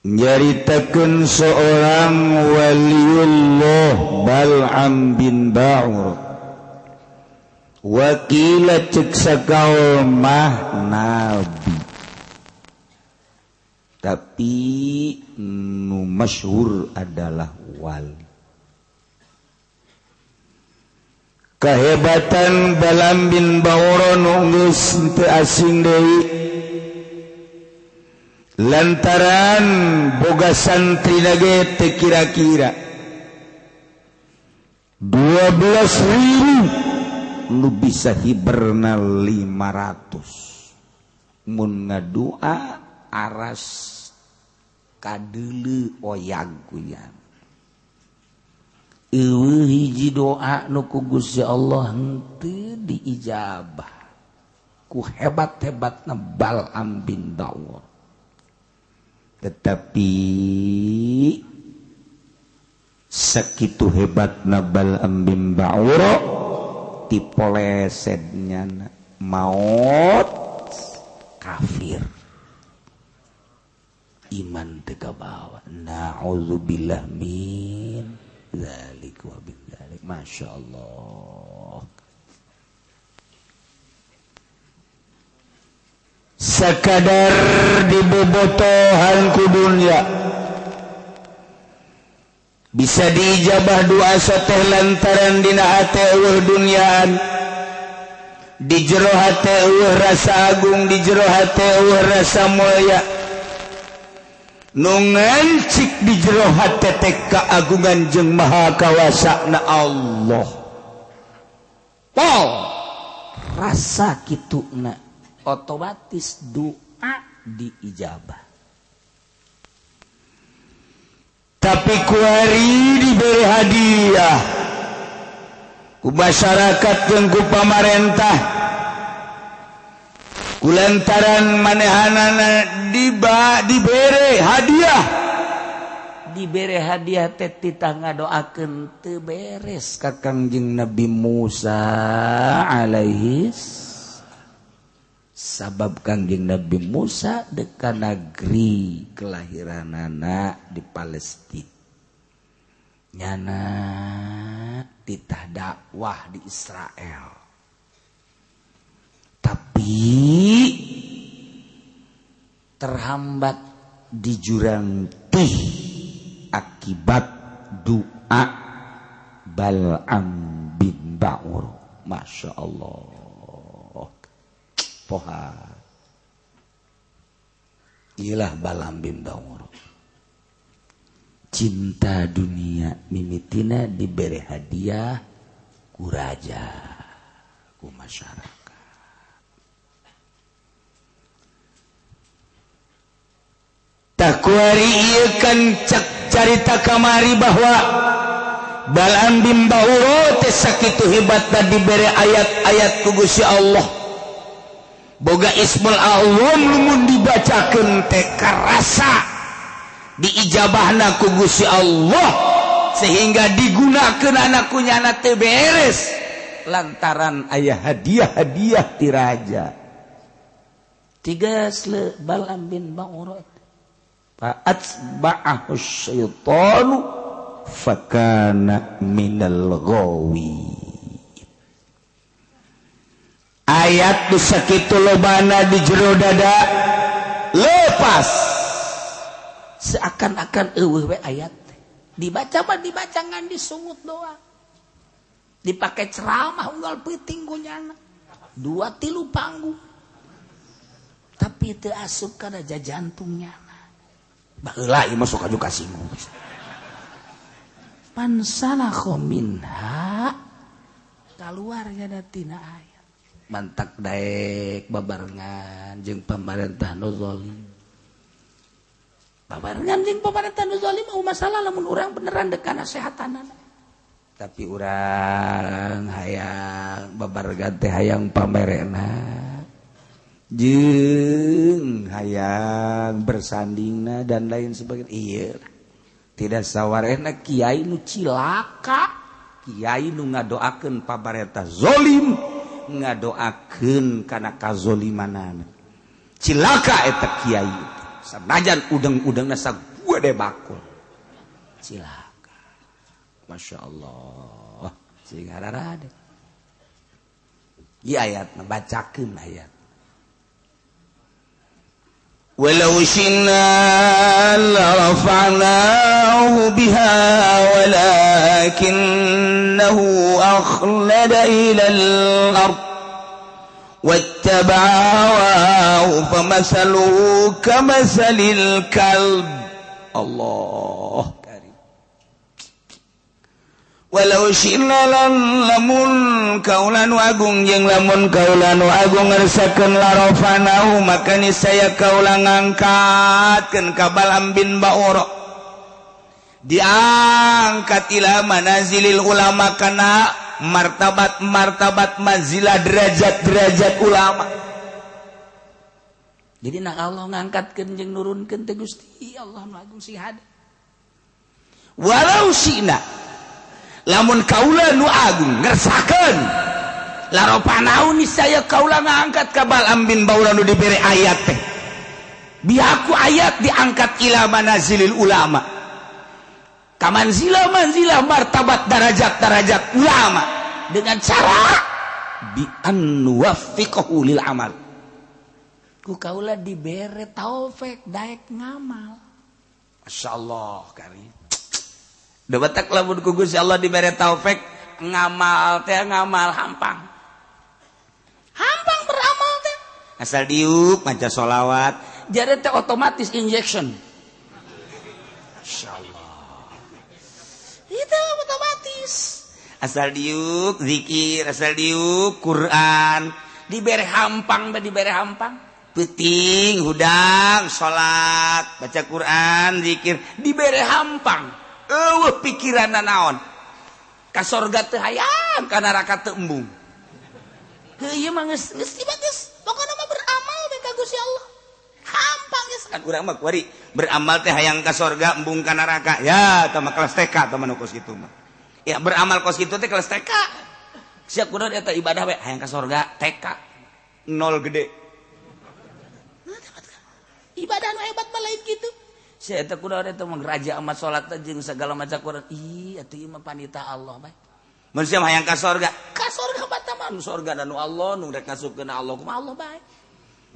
Nyaritakeun seorang waliullah Bal'am bin Ba'ur. Wakila cek sakaul mah nabi. Tapi nu masyhur adalah wali. Kehebatan Bal'am bin Ba'ur nu geus teu asing deui lantaran boga santri ge teu kira-kira 12.000 nu bisa hiberna 500 mun ngadua aras kadeuleu oyag kuyan. Eueuh hiji doa nu ku Gusti Allah henteu diijabah ku hebat-hebatna Bal'am bin Ba'ur. Tetapi sakitu hebatna Bal'am bin Ba'ur tipolesednya maut kafir iman teu kabawa. Na'udzubillah min dzalik wa bin dzalik. Masya Allah. Sekadar dibobotohan ku dunya bisa diijabah doa soteh lantaran dina hate eueuh dunyaan, di jero hate eueuh rasa agung, di jero hate eueuh rasa mulia. Nu ngancik di jero hate teh keagungan jeung maha kawasana Allah. Pol rasa kituna otomatis doa diijabah. Tapi kuari diberi hadiah ku masyarakat jeung ku pamarentah kulantaran manehanana dibere hadiah, dibere hadiah teh titah ngadoakeun teu beres ka Kangjeng Nabi Musa alaihi. Sabab Kangjeng Nabi Musa deka negeri kelahiranana di Palestina, nyana titah dakwah di Israel. Tapi terhambat di jurang tih akibat doa Bal'am bin Ba'ur. Masya Allah. Poha ilah Bal'am bin Ba'ur. Cinta dunia mimitina diberi hadiah ku raja, ku masyarakat. Takuari ieu kan cek carita kamari bahwa Bal'am bin Ba'ur teh sakitu hebatna dibere ayat-ayat ku Gusti Allah. Boga Ismul Azam lamun dibacakeun teh karasa diijabahna ku Gusti Allah sehingga digunakeun anak ku nyana teh beres lantaran aya hadiah-hadiah ti raja. Tiga sle Bal'am bin Ba'ur fa'atba'ahu syaitanu fakana minal ghawi. Ayat nu sakitu lobana di jero dada lepas seakan-akan eueuh we ayat dibaca mah dibaca ngan disungut doang, dipakai ceramah unggal peuting ku nyana 2-3 panggung tapi teu asup kana jantungnya. Baheula ieu mah sok aju kasinggung. Pansalakho minha kaluarnya tina ayat. Mantak daek babarengan jeung pamarentah nu zalim. Babarengan jeung pamarentah nu zalim mau masalah lamun urang beneran dek kana sehatanana. Tapi urang hayang babarengan teh hayang pamerena jeung hayang bersandingna dan lain sebagainya. Iya, tidak sawarehna kiai nu cilaka, kiai nu ngadoakeun pamarentah zalim, ngadoakeun kana kazolimanana. Cilaka eta kiai. Sanajan udeng-udengna saguling Gede bakul. Cilaka. Masya Allah. Sing ararade. Ieu ayat bacakeun ayat. Walau syi'na larafa'nahu biha walakinnahu akhlada ilal ard wattaba'a hawahu famathaluhu kamathalil kalb. Allah karim. Walau syi'na lamun kaula nu agung jeung lamun kaula nu agung ngersakeun larafanahu maka niscaya kaula ngangkatkeun ka Balam bin Baura diangkat ila manazilil ulama kana martabat-martabat manzilah derajat-derajat ulama. Jadi nak Allah ngangkatkeun jeung nurunkeun teh Gusti Allah nu agung sing hade. Walau syi'na lamun kaula nu agung ngersakeun laropanau niscaya kaula ngangkat ka Balam bin Baura nu dibere ayat teh biaku ayat diangkat ila manazilil ulama ka manzilah manzilah martabat darajat darajat ulama dengan cara bi an nuwaffiqahu lil amal ku kaula dibere taufik daek ngamal. Masyaallah karim. Debatak lamun ku Gusti Allah dibere taufik ngamal teh ngamal hampang. Hampang beramal teh. Asal diuk maca sholawat, jare teh otomatis injection. Insyaallah. Itu otomatis. Asal diuk zikir, asal diuk Quran, dibere hampang teh dibere hampang. Peuting hudang salat, baca Quran, zikir, dibere hampang. Eueuh pikiranna naon ka sorga teu hayang ka neraka teu embung. Heuh ieu mah geus geus geus pokona mah beramal we ka Gusti Allah. Hampang geus kan urang mah kuari beramal teh hayang ka sorga embung ka neraka. Ya eta mah kelas TK eta mah nu kos kitu mah. Ya beramal kos kitu teh kelas TK. Sia kudu eta ibadah we hayang ka sorga TK nol gede. Ibadah nu hebat mah lain kitu. Saya teh kudu eta mah raja amat salat jeung segala macam Quran. Ih, atuh ieu mah panita Allah bae. Mun sia hayang ka sorga, ka sorga bata mah nu sorga nu Allah nu rek ngasupkeun Allah kumaha Allah bae.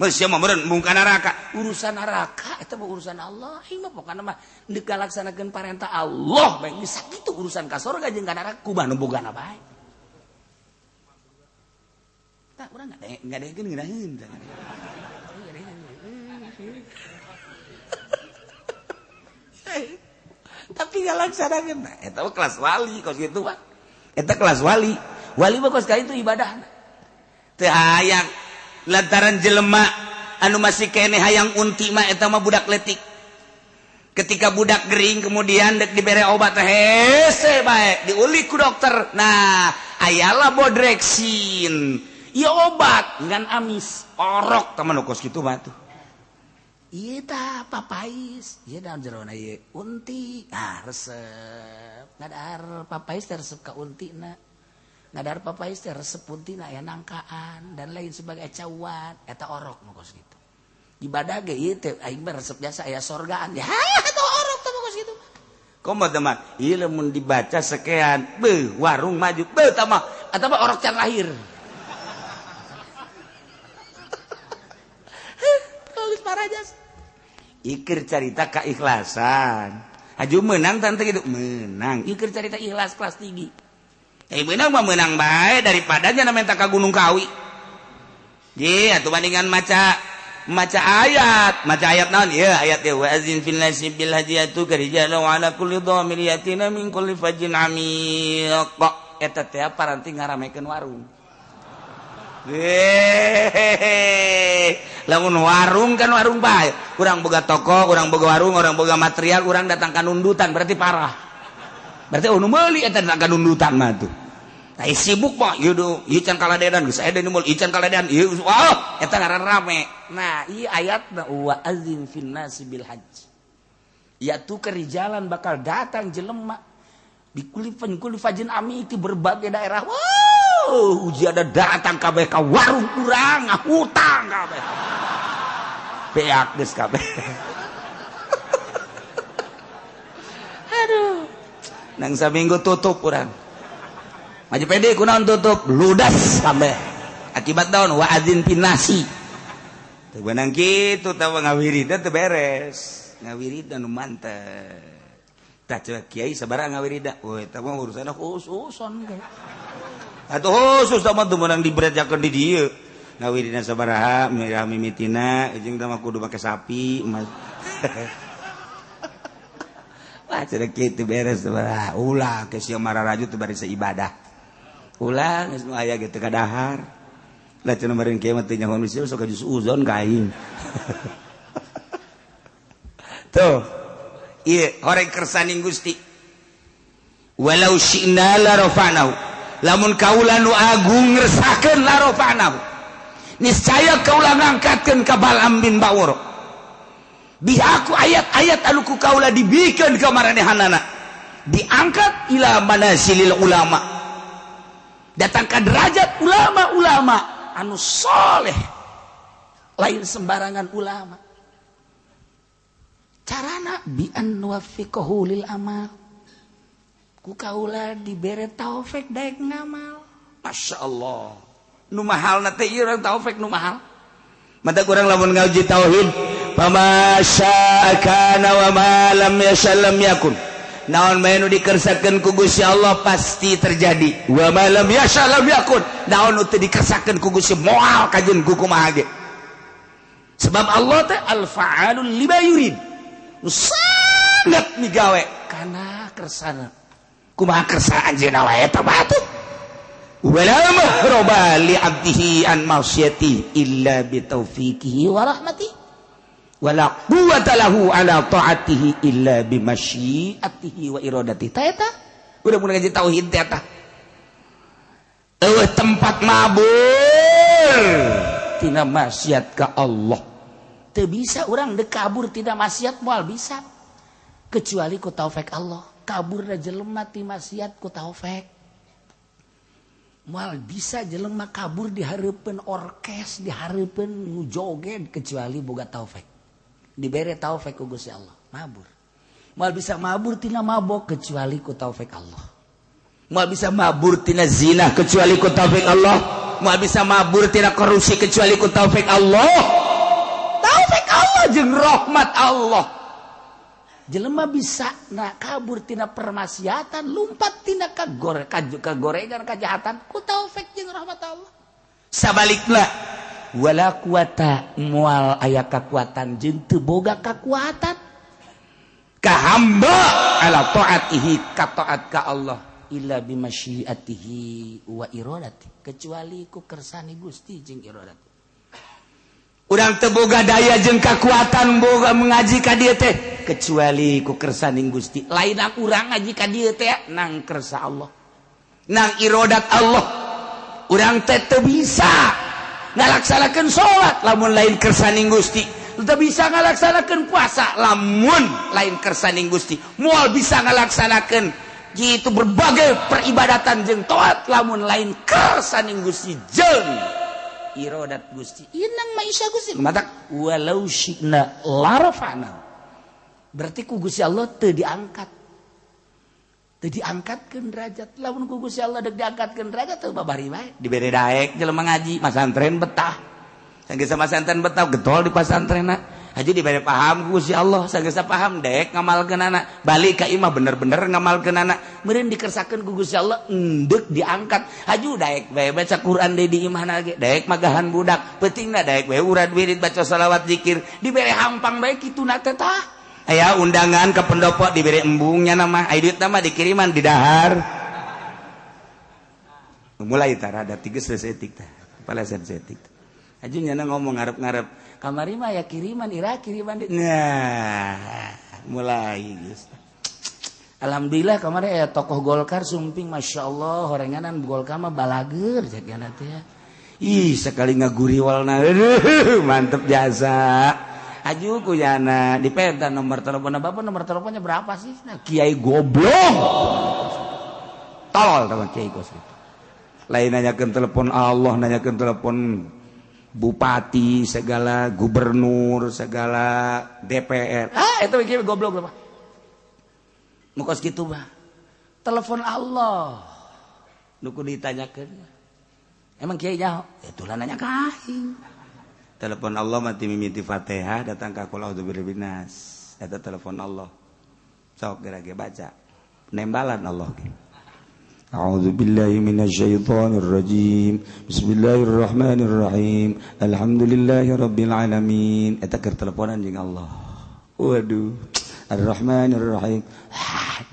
Mun sia mah meureun embung ka neraka, urusan neraka eta mah urusan Allah. Ieu mah pokona mah deuk ngalaksanakeun parentah Allah bae. Geus sakitu urusan ka sorga jeung ka neraka kumaha nu bogana bae. Tah urang ngadekeun ngeunaheun. Tapi nggak laksanakeun eta mah kelas wali kos kitu mah. Eta kelas wali. Wali mah kos ka itu ibadah. Teu hayang lantaran jelema anu masih keneh hayang unti mah eta mah budak letik. Ketika budak gering kemudian dek dibere obat hese bae diulik ku dokter. Nah, ayalah bodreksin. Ieu obat ngan amis. Orok tah mah kos kitu mah tuh. Iya ta papais, iya dalam jerona ieu unti, ah resep. Ngadar papais teh resep ka untina. Ngadar papais teh resep untina aya nangkaan dan lain sebagai cawan, eta orok nu kos kitu. Ibadah ge ieu teh aing mah resep jasa aya sorgaan. Ya eta orok teh kos kitu. Komo teh mah ieu lamun dibaca sekean, beuh warung maju, beuh tah mah eta mah orok can lahir. Ikir carita keikhlasan. Haju menang tante gitu menang. Ikir carita ikhlas kelas tinggi. Menang mah menang bae daripada nya minta ka Gunung Kawi. Ye atuh bandingan maca maca ayat naon ieu ayat ieu wa azin fil nasi bil hajiyatu karijalu ala kulli dhamir yatina min kulli fajjin amiq. Eta teh paranti ngaramekeun warung. Hehehe. Lamun warung kan warung bae. Urang boga toko, urang boga warung, urang boga material, urang datang ka nundutan berarti parah. Berarti nu meuli eta datang ka nundutan mah tuh. Tah sibuk mah ieu do, ieu can kaladedan geus aya nu meuli, ieu can kaladedan, ieu wah eta ngaran rame. Nah, ieu ayatna wa azin fin nasi bil hajj. Ya tu kerijalan bakal datang jelema di kulifajin ami di berbagai daerah. Wow, uji ada datang kabeh ka warung urang ngahutang kabeh. Beak geus kabeh. Nang saminggu tutup urang. Maju pede kunaon tutup ludas kabeh. Akibat naon wa adzin finasi. Teu beunang kitu tah ngawiridan teu beres. Ngawiridan nu mantep. Tah coba kiai sabaraha ngawirida? Woi eta mah urusanna khususon. Atuh khusus tah mah teu meunang diberejakeun di dieu. Ngawirina sabaraha mirah mimitina jeung tah mah kudu make sapi. Wah cenah kitu beres sabaraha. Ulah ke sia mararaju teu bari ibadah. Ulah geus nu aya ge teu kadahar. Lah cenah meureun kieu mah teu nyaho misi sok jus uzon ka aing. Tuh. Ieu horeng kersaning Gusti. Walau syi'na la rafa'nahu. Lamun kaula nu agung ngersakeun la rafa'nahu. Niscaya kaula ngangkatkeun ka Bal'am bin Ba'ur. Bihaku ayat-ayat anu ku kaula dibikeun ka maranehanana. Diangkat ila manasilil ulama. Datang ka derajat ulama-ulama anu soleh. Lain sembarangan ulama. Carana bi an nuwaffiqahu lil amal. Ku kaula dibere taufik daek ngamal. Masya Allah. Nu mahalna teh ieu urang taufik nu mahal. Mata kurang lamun ngaji tauhid, fama syaa kana wa ma lam yasha lam yakun. Naon bae nu dikersakeun ku Gusti Allah pasti terjadi. Wa ma lam yasha lam yakun. Naon nu teu dikersakeun ku Gusti moal kajeun ku kumaha ge. Sebab Allah teh al-fa'alul lima yurid. Nu sangat migawe kana kersana. Kumaha kersa anjeunna wae eta batu. Wala mahroba li 'abdihi an ma'siyati illa bi taufiqihi wa rahmatihi. Wala quwwata lahu ala ta'atihi illa bi masyiatihi wa iradatihi. Ta eta udah mun ngaji tauhid teh eta. Eueuh tempat mabur tina maksiat ka Allah. Teu bisa urang deuk kabur tina maksiat moal bisa. Kecuali ku taufik Allah. Kaburna jelema ti maksiat ku taufik. Moal bisa jelema kabur di hareupeun orkes, di hareupeun nu joget kecuali boga taufik. Dibere taufik ku Gusti Allah, mabur. Moal bisa mabur tina mabok kecuali ku taufik Allah. Moal bisa mabur tina zina kecuali ku taufik Allah. Moal bisa mabur tina korupsi kecuali ku taufik Allah. Taufik Allah jeung rahmat Allah. Jelema bisa na kabur tina permaksiatan, lumpat tina kagorengan kajahatan ku taufik jeung rahmat Allah. Sabalikna wala quwata moal aya kakuatan jeung teu boga kakuatan ka hamba ala taatihi ka taat ka Allah illa bimasyiatihi wa iradati kecuali ku kersane Gusti jeung iradati. Urang teu boga daya jeung kakuatan boga mengaji ka dieu teh kecuali ku kersaning Gusti. Lain urang ngaji ka dieu teh nang kersa Allah, nang irodat Allah. Urang teh teu bisa ngalaksanakeun salat lamun lain kersaning Gusti, teu bisa ngalaksanakeun puasa lamun lain kersaning Gusti, moal bisa ngalaksanakeun gitu berbagai peribadatan jeung taat lamun lain kersaning Gusti jeung irodat Gusti. Inang maisha Gusti matak walau syi'na larafa'na. Berarti ku Gusti Allah teu diangkat. Teu diangkatkeun derajat. Lamun ku Gusti Allah deuk diangkatkeun derajat teu babari bae. Dibere daek jelema ngaji, masantren betah. Sanggeus masantren betah getol di pasantrenna. Haji dibere paham ku Gusti Allah, sanggeus paham daek ngamalkeunana. Balik ka imah bener-bener ngamalkeunana. Meureun dikersakeun ku Gusti Allah endeuk diangkat. Haju daek bae baca Quran deui di imahna ge, daek magahan budak, peutingna daek bae urad wirid baca selawat zikir, dibere hampang bae kituna teh tah. Aya undangan ke pendopo dibere embungnya nama, aya duitna mah dikiriman di dahar. Mulai tah rada tiges setik tah, palesan setik. Aju nyana ngomong ngarep-ngarep, kamari mah ya kiriman ira kiriman. Nah, mulai geus. Alhamdulillah kamari aya tokoh Golkar sumping Masya Allah horenganan Golkar mah balager jadiana teh. Ih sekali ngaguriwalna mantep jasa. Aju ku yana dipenta nomor teleponnya bapak, nomor teleponnya berapa sih? Nah, kiai goblok. Tolol teman kiai gos itu. Lain nanyakeun telepon Allah, nanyakeun telepon bupati segala, gubernur segala, DPR. Ah, itu kiai goblok mah. Mukos kitu mah. Telepon Allah. Nu kudu ditanyakeun. Emang kiai nyaho? Itulah nanya ka aing. Telepon Allah mati mimiti Fatihah datang ka qul a'udzu birabbin nas. Eta telepon Allah. Sok geura ge baca. Nembalan Allah ge. A'udzu billahi minasyaitonir rajim. Bismillahirrahmanirrahim. Alhamdulillahi rabbil alamin. Eta keur teleponan jeung Allah. Waduh. Ar-Rahmanir Rahim.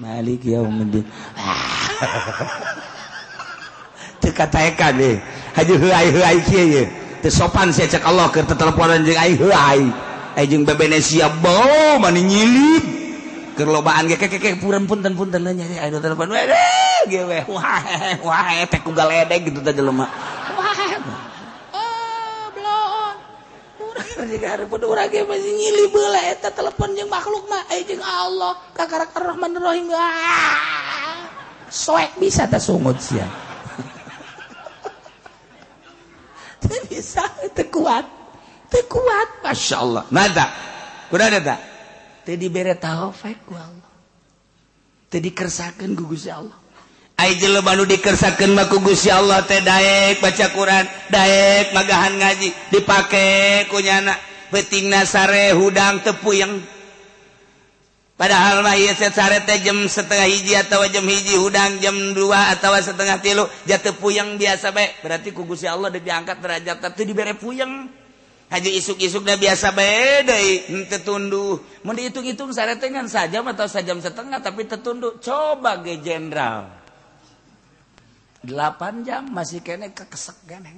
Malik yaumiddin. Teu kataekan deh. Haji heuai-heuai kieu ye. Teu sopan sia cek Allah keur teteleponan jeung aing heuai. Aing jeung bebenesia bau mani nyilip. Keur lobaan ge keke puren punten punten nya aing telepon we ge we. Wah wah teh ku galedeg gitu teh jelema. Wah. Oh, bloon. Urang jiga hareupeun urang ge masih nyilip beula eta telepon jeung makhluk mah aing jeung Allah kakarak Ar-Rahmanir Rahim. Ah. Soek bisa teh sungut sia. Teu bisa, teu kuat. Teu kuat, Masya Allah. Nada. Kuda ada. Teu dibere taufik ku Allah. Teu dikersakeun ku Gusti Allah. Ai jelema nu dikersakeun mah ku Gusti Allah teh daek baca Quran, daek magahan ngaji, dipake ku nyana. Peutingna sare hudang teu puyeng. Padahal mah ieu sare teh jam 12:30 atawa jam 1 hudang jam 2 atawa 2:30 jatuh puyeng biasa bae. Berarti ku Gusti Allah diangkat derajat teh dibere puyeng. Haji isuk-isukna biasa bae deui henteu tunduh. Mun dihitung-hitung sare teh ngan sajam atau sajam setengah tapi teu tunduh. Coba ge jenderal. 8 jam masih kene kekesek kene.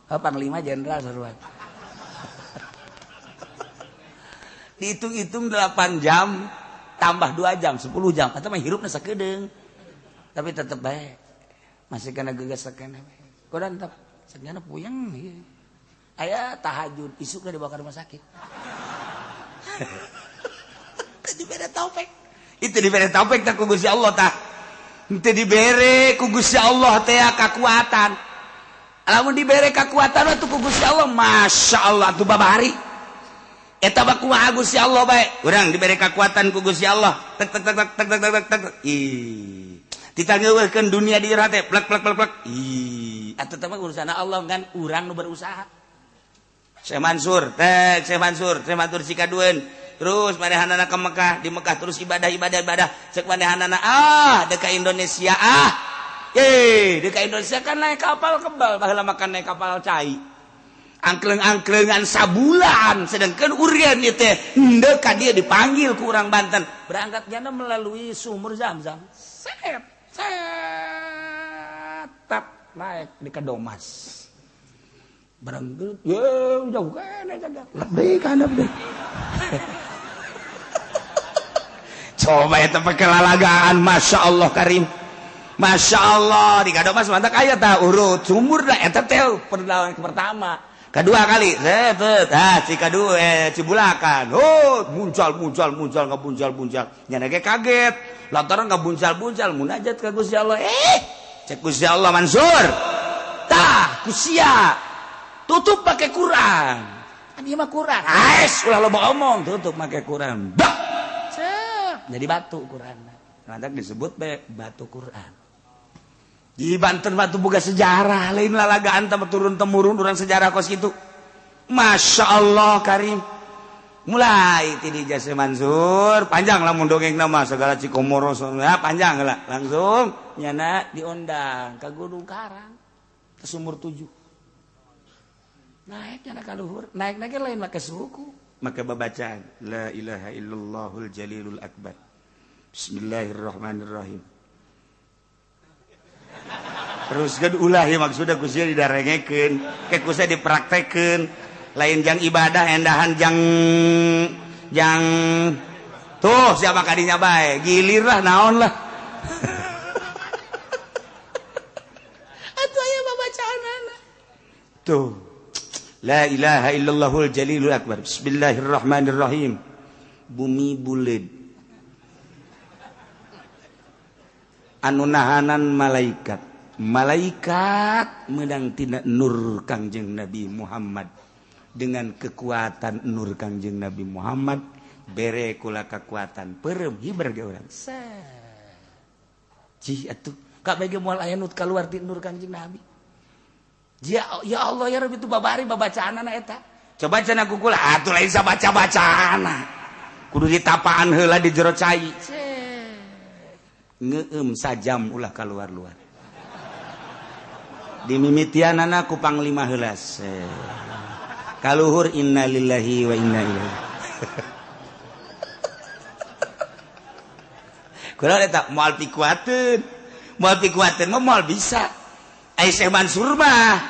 Oh, panglima jenderal seruan. Dihitung-hitung 8 jam tambah 2 jam 10 jam atau mah hirupna sakedeung. Tapi tetep bae masih kena gegesek kene. Kodan tetep sagana puyeng ieu. Aya tahajud isukna dibawa ke rumah sakit. Teu dibere taufik. Itu dibere taufik tah ku Gusti Allah tah. Henteu dibere ku Gusti Allah teh kakuatan. Lamun dibere kakuatan atuh ku Gusti Allah, Masya Allah atuh babari. Eta mah kumaha Gusti Allah bae. Urang dibere kakuatan ku Gusti Allah. Tek tek tek tek tek tek tek. Ih. Ditangeuweuhkeun dunia di jero hate plek plek plek plek. Ih, atuh teh mah urusan Allah kan urang nu berusaha. Syekh Mansur, tek Syekh Mansur, Syekh Mansur sikadueun. Terus manehanana ke Mekah, di Mekah terus ibadah ibadah ibadah. Cek manehanana ah deuk ka Indonesia ah. Ye, deuk ka Indonesia kan naik kapal kebal, baheula makan naik kapal cai. Angkleng-angklengan sabulan sedangkan urian ieu teh henteu ka dieu dipanggil ku urang Banten berangkat jana melalui sumur Zam-Zam set set tap naik di Kadomas berangkat ye jauh kene jaga lebih kana lebih. Coba eta pakelalagaan Masya Allah Karim. Masya Allah di Kadomas mantap aya tah urut sumur dah eta teh perlawan pertama. Kedua kali, set, ah, Cikadu, Cibulakan, oh, muncal, muncal, muncal, nggak buncal, nyana ge kaget, lantaran nggak buncal, buncal, munajat ke Gusti Allah, cek Gusti Allah Mansur, tah, kusia, tutup pakai Quran, kan ieu mah Quran, ais, ulah loba omong, tutup pakai Quran, bak, cek, jadi batu Quran, lantak disebut be batu Quran. Di Banten batu boga sejarah lain lalagaan tambah turun temurun urang sejarah kos kitu. Masya Allah Karim. Mulai ti di Jase Mansur panjang lah mun dongeng nama segala Cikomoro ya panjang lah langsung nyana diundang ke Gunung Karang ke sumur 7. Naik nyana ka luhur, naik-naik lain make suku, make babacaan la ilaha illallahul jalilul akbar. Bismillahirrahmanirrahim. Terus kan ulah ya maksudnya kusia didarengekeun, ke kusia dipraktekeun, lain jang ibadah endahan jang jang tuh siapa kadinya bae, gilir lah naon lah. Atuh aya babacaanana. Tuh. La ilaha illallahul jalilul akbar. Bismillahirrahmanirrahim. Bumi buleud. Anu nahanan malaikat. Malaikat menang tina nur Kangjeng Nabi Muhammad. Dengan kekuatan nur Kangjeng Nabi Muhammad bere kula kekuatan perem hiber ge urang. Cih atuh kabeh ge moal aya nu kaluar ti nur Kanjeng Nabi. Ya, ya Allah ya Rabbi itu babari babacaanana eta. Coba cenah ku kula atuh lain sabaca-bacaana. Kudu ditapaan heula di jero cai. Ngeueum sajam ulah kaluar-luar. Dimimitianana ku panglima heula. Kaluhur innalillahi wa inna ilaihi. Kula eta moal pikuateun. Moal pikuateun mah moal bisa. Ai Syekh Mansur mah,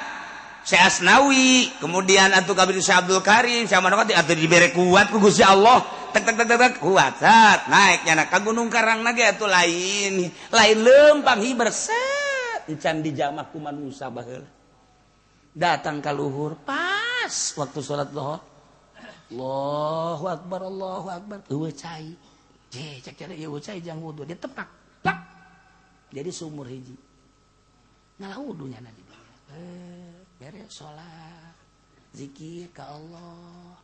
Syekh Asnawi, kemudian atuh kabeh Syekh Abdul Karim, Syekh Manokati atuh dibere kuat ku Gusti Allah. Tek tek tek tek kuat. Sat naik nyana ka Gunung Karang ge atuh lain. Lain leumpang hiber set encan dijamah ku manusa baheula. Datang ka luhur pas waktu salat zuhur. Allahu akbar Allahu akbar. Eueuh cai. Je cek cari ieu cai jang wudu dia tepak. Plak. Jadi sumur hiji. Ngalah wudunya na di dieu. Beres salat. Zikir ka Allah.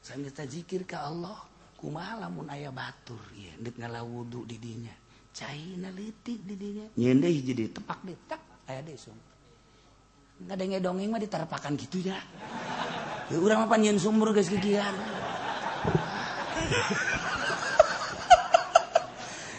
Sambil ta zikir ka Allah, kumaha lamun aya batur ieu deuk ngalah wudu di dinya. Caina leutik di dinya. Nyeun deui hiji deui tepak deui tak aya deui sumur. Ngadenge dongeng mah diterpakan gitu ya. Ya urang mah pan nyeun sumur geus kikian.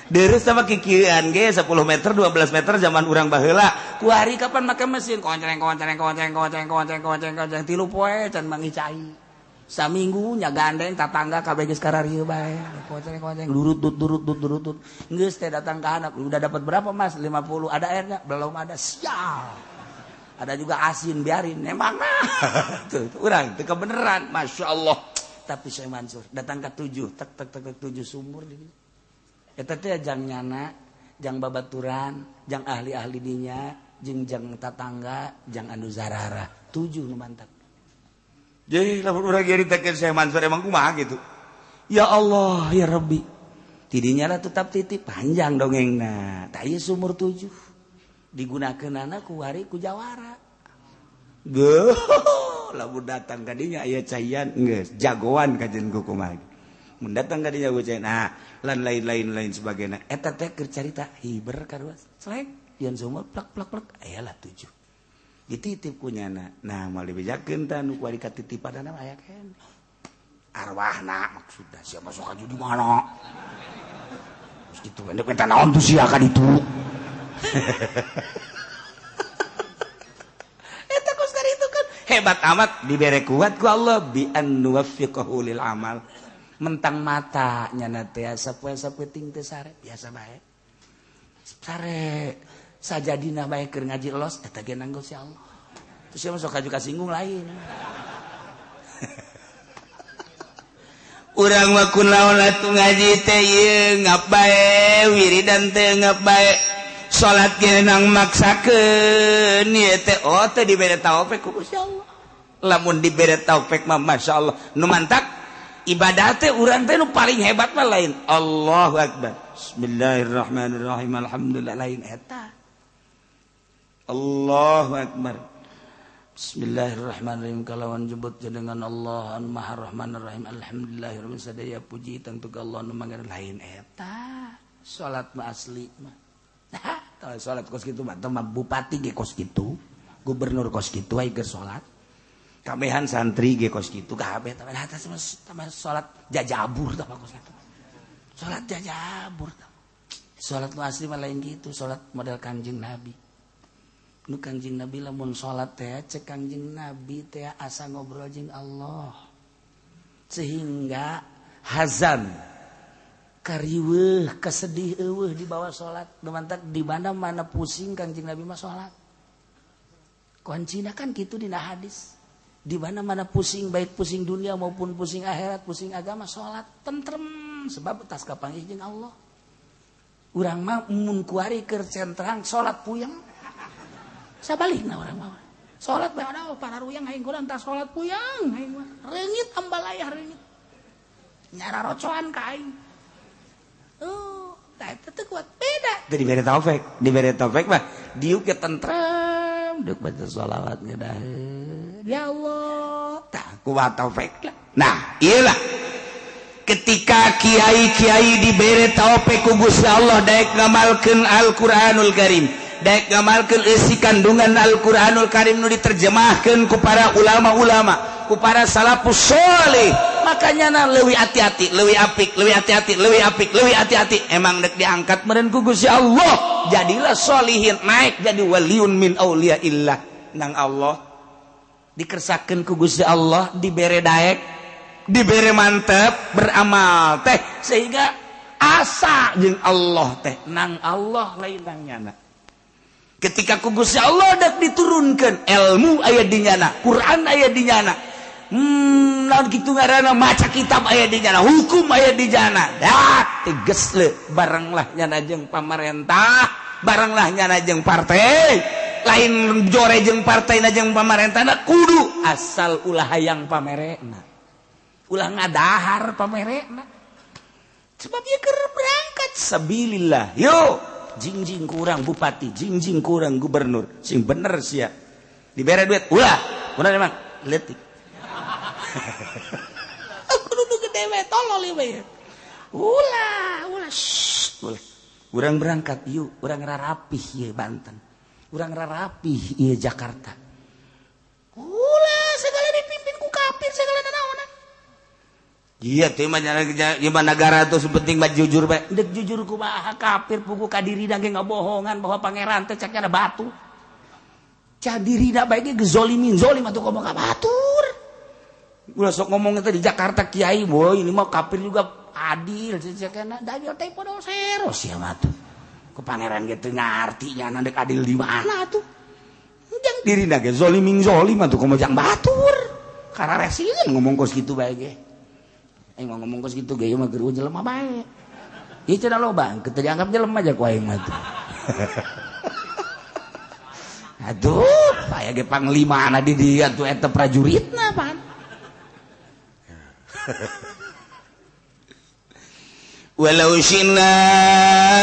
Deres sama kikian ge 10 meter 12 meter zaman urang baheula. Kuari kapan make mesin konceng konceng konceng konceng konceng konceng konceng tilu poe can mangi cai. Saminggu nya gandeng tatangga kabeh geus kararieu bae. Konceng konceng durut dut durut dut durut dut. Geus teh datang ka anak, udah dapat berapa Mas? 50. Ada airnya? Belum ada. Sial. Ada juga asin biarin emang nah. Tuh urang teu kebeneran, Masya Allah. Tapi Syekh Mansur datang ka 7 tek tek tek tek 7 sumur di dieu. Eta teh jang nyana, jang babaturan, jang ahli-ahli dinya, jeung jang tatangga, jang anu zarara. 7 nu mantap. Jadi lamun urang nyaritakeun Syekh Mansur emang kumaha gitu. Ya Allah, ya Rabbi. Tidinya lah tetap titip panjang dongengna. Tah ieu sumur 7. Digunakeunana ku wari ku jawara. Geuh, lamun datang ka dinya aya caian geus jagoan kajeun ku kumaha. Mun datang ka dinya ku cai nah lan lain-lain lain sebagainya. Eta teh keur carita hiber kadua. Selek yeun sumur plek plek plek aya lah 7. Dititip ku nyana. Nah moal dibejakeun tah nu kuari katitipanana aya keneh. Arwahna maksudna sia masuk ka di mana? Terus kitu endek minta naon tuh sia ka ditu. Eta kos itu kan hebat amat dibere kuat ku Allah bi an nuwaffiqahu lil amal. Mentang mata nyana teh sapoe-sapoe ting teh sare biasa bae. Sare sajadina bae keur ngaji los eta ge nanggo si Allah. Terus sia masuk kaju kasinggung lain. Urang mah kunaon atuh ngaji teh ieu ngap bae wiridan teh ngap bae. Salat ge nang maksakeun ieu teh oh teh dibere taufik ku Gusti Allah. Lamun dibere taufik mah masyaallah nu mantak ibadah teh urang teh nu paling hebat mah lain. Allahu akbar. Bismillahirrahmanirrahim. Alhamdulillah lain eta. Allahu akbar. Bismillahirrahmanirrahim. Kalawan jebut jenengan Allah anu Maha Rahmanir Rahim. Alhamdulillahirabbil sadaya puji tentu ka Allah nu mangan lain eta. Salat mah asli mah. Nah, salat kos kitu mah mah bupati ge kos kitu, gubernur kos kitu aya keur salat. Kabehan santri ge kos kitu kabeh tah atas mah salat jajabur tah kos kitu. Salat jajabur tah. Salat nu asli mah lain kitu, salat model Kangjeng Nabi. Nu Kangjeng Nabi lamun salat teh cek Kangjeng Nabi teh asa ngobrol jeung Allah. Sehingga hazan kariweuh kesedih eueuh di bawah salat. Nu mantak di mana-mana pusing Kangjeng Nabi mah salat. Kuncina kan kitu dina hadis. Di mana-mana pusing, baik pusing dunia maupun pusing akhirat, pusing agama, salat tentrem sebab tas kapanggih jeung Allah. Urang mah mun kuari keur centrang salat puyeng. Sabalikna urang mah. Salat bae ada para ruyang aing kurang tas salat puyeng aing mah. Reungit ambalayah reungit. Nyara rocoan ka aing. Oh, tah eta teu kuat beda. Teu dibere taufik, dibere taufik mah diuk ge tentrem, deuk baca sholawat ngedaheun. Ya Allah, tah kuat taufik lah. Nah, iyalah. Ketika kiai-kiai dibere taufik ku Gusti Allah daek ngamalkeun Al-Qur'anul Karim, daek ngamalkeun eusi kandungan Al-Qur'anul Karim nu diterjemahkeun ku para ulama-ulama, ku para salafus sholih, makanya na leuwih hati-hati, leuwih apik, leuwih hati-hati, leuwih apik, leuwih hati-hati. Emang dek diangkat meureun ku Gusti Allah, jadilah sholihin, naik jadi waliun min auliyaillah nang Allah. Dikersakeun ku Gusti Allah, dibere daek, dibere mantep beramal teh sehingga asa jeung Allah teh nang Allah lain nang nyana. Ketika ku Gusti Allah dak diturunkan ilmu aya di nyana, Quran aya di nyana, naon kitu ngaranna maca kitab aya di nyana, hukum aya di nyana, dak tegas le barenglah nyana jeung pamarentah, barenglah nyana jeung partai, lain jore jeung partai na jeung pamarentah kudu asal ulah hayang pamerena, ulah ngadahar pamerena, sebab ieu keur berangkat sabilillah. Yo jingjing kurang bupati, jingjing kurang gubernur, sing bener sia dibere duit ulah bener emang leutik. Aku nu gede we tolol ieu ulah ulah ulah urang berangkat yuk, urang rarapih ieu Banten, urang rarapih ieu Jakarta, ulah segala dipimpin ku kafir segala nanaonan. Iya teh mah gimana negara tuh penting mah jujur bae. Dek jujur kumaha kafir pugu ka dirina ge ngabohongan bahwa pangeran teh cek ada batu. Ca dirina bae ge gezolimin zolim atuh komo ka batur. Ulah sok ngomong teh di Jakarta kiai, boy ini mah kafir juga adil cekna da ieu teh podol sero sia mah tuh. Ku pangeran ge teu ngarti nya dek adil di mana atuh. Jang dirina ge zolimin zolim atuh komo jang batur. Kararesieun ngomong kos kitu bae ge. Aing mah ngomong kos kitu ge ieu mah geus jelema bae. Ieu cenah loba, teu dianggap jelema aja ku aing mah tuh. Aduh, aya ge panglimana di dieu atuh eta prajuritna pan. Walau syina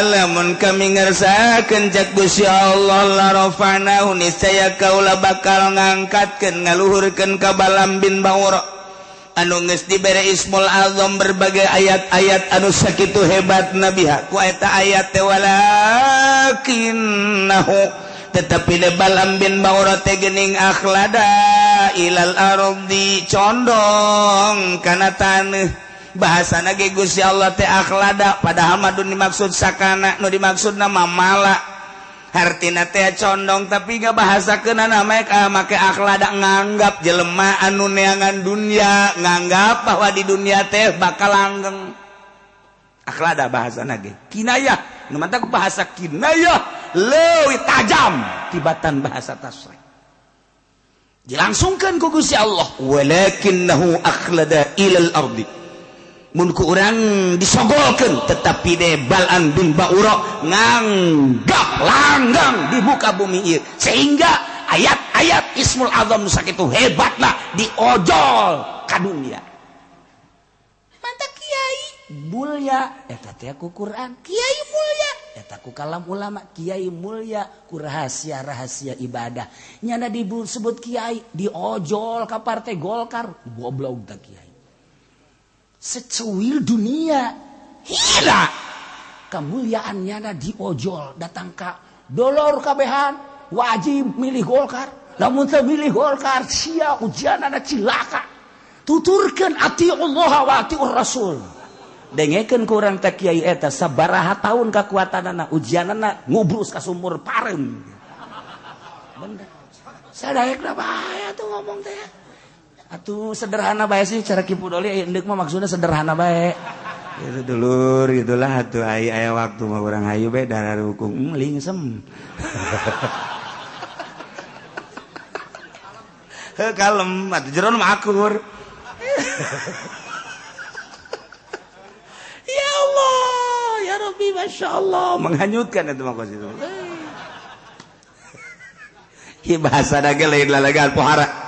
lamun kami ngersakeun cak Gusti Allah la rafa'nahu niscaya kaula bakal ngangkatkeun ngaluhurkeun ka Balam bin Baura anu geus dibere Ismul Azam berbagai ayat-ayat anu sakitu hebat nabiha ku eta ayat teh walakinnahu tetapi de Balam bin Baura teh geuning akhlada ilal ardi condong kana taneuh. Bahasana ge Gusti Allah teh akhlada padahal mah nu dimaksud sakana nu dimaksudna mamala hartina teh condong tapi gak bahasakeunana make akhlada nganggap jelema anu neangan dunia nganggap bahwa di dunia teh bakal langgeng. Akhlada bahasana ge kinayah nu mantak bahasa kinayah leuwih tajam tibatan bahasa tasrih dilangsungkeun ku Gusti Allah walakinnahu akhlada ilal ardi mun ku urang disogolkeun tetapi de Balam bin Baura nganggap langgang di muka bumi ieu sehingga ayat-ayat Ismul Azam sakitu hebatna diojol ka dunia. Mantap kiai mulya eta teh ku Quran, kiai mulya eta ku kalam ulama, kiai mulya ku rahasia-rahasia ibadah. Nyana disebut kiai diojol ka partai Golkar, goblok teh kiai. Secuil dunia hina kemuliaannya na diojol datang ka dolor kabehan wajib milih Golkar, lamun teu milih Golkar sia ujianana cilaka. Tuturkeun atiullah wa atiur rasul. Dengekeun ku urang teh kiai eta sabaraha taun kakuatanana ujianana ngubrus ka sumur pareum. Bener. Sadaekna bae atuh ngomong teh. Atuh sederhana bae sih cara Ki Pudoli endek mah maksudnya sederhana bae. Itu dulur gitulah atuh aya waktu mah urang hayu bae darah rukung lingsem. Heuh kalem atuh jeron mah akur. Ya Allah, ya Rabbi, Masya Allah, menghanyutkan itu mah kos itu. Hi bahasa dage lain lalagan pohara.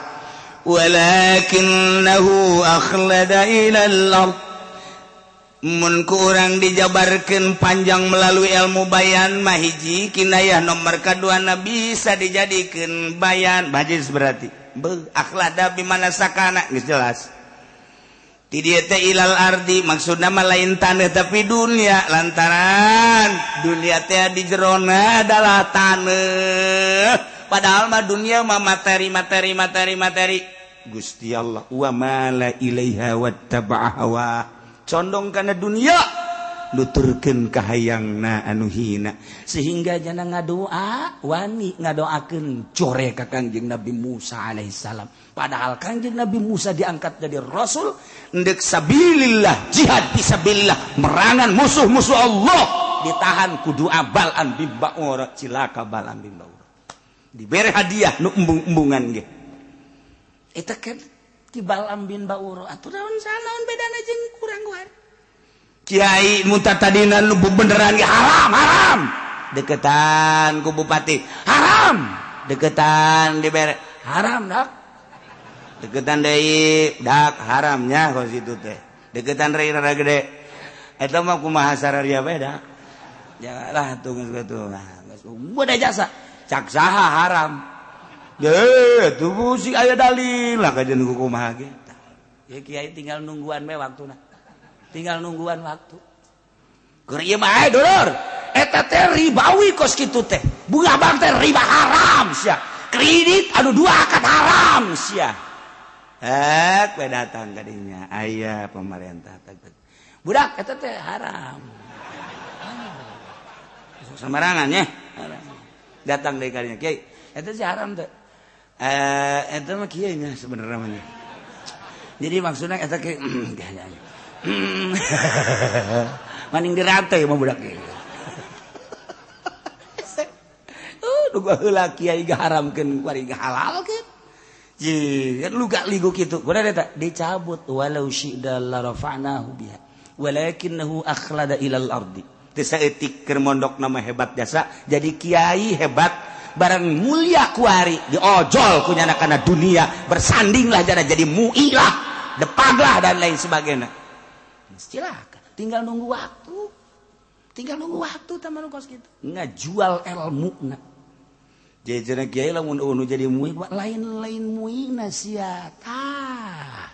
Walakinnahu akhlada ilal ard. Mun ku urang dijabarkeun panjang melalui ilmu bayan mah hiji kinayah nomor kaduana bisa dijadikeun bayan bajis berarti. Beuh akhlada bimana sakana geus jelas. Di dieu teh ilal ardi maksudna mah lain taneuh tapi dunia, lantaran dunia teh di jerona adalah taneuh. Padahal mah dunia mah materi materi materi materi. Gusti Allah wa mala ilaiha wattaba'a hawa. Condong kana dunia, nuturkeun kahayangna anu hina, sehingga jana ngadoa wani ngadoakeun core ka Kangjeng Nabi Musa alaihissalam. Padahal Kangjeng Nabi Musa diangkat jadi rasul ndek sabilillah, jihad fisabilillah, merangan musuh-musuh Allah, ditahan ku doa Bal'am bin Ba'ura. Cilaka Bal'am bin Ba'ura, dibere hadiah nu embung-embungan ge eta kan ti Bal'am bin Ba'ura. Atuh naon naon bedana jeung kurang guar kiai muta tadina nu beneran ge haram haram, deketan ku bupati haram, deketan dibere haram, dak deketan deui dak haramnya kos itu teh, deketan rei rada gede eta mah kumaha sararia beda janganlah tuh geus kitu geus udah jasa cak saha haram deh tuh sih aya dalil lah kajian kumaha ge ya kiai tinggal nungguan we waktuna, tinggal nungguan waktu. Keur ieu mah dulur eta teh ribawi kos kitu teh, bunga bank teh riba haram sia, kredit anu dua akad haram sia. We datang ka dinya aya pemerintah budak eta teh haram sembarangan ya, datang deui ka dinya kiai eta sih haram teh, eta mah kieu nya sebenarnya mah. Jadi maksudna eta kieu maning dirantai mah budak ieu. Duga heula kiai gaharamkeun kuari gahalalkeun. Ji, luga ligu kitu. Kuda eta dicabut walau syi'da la rafa'nahu biha walakinahu akhlada ilal ardi. Teu saeutik keur mondok nama hebat jasa jadi kiai hebat barang mulia kuari diojol ku nyana kana dunia, bersandinglah jana jadi muilah, depaglah dan lain sebagainya. Silakan, tinggal nunggu waktu. Tinggal nunggu waktu teman kos kitu. Ngajual ilmuna. Jadi kiai lamun unu jadi mui lain-lain muina sia. Tah.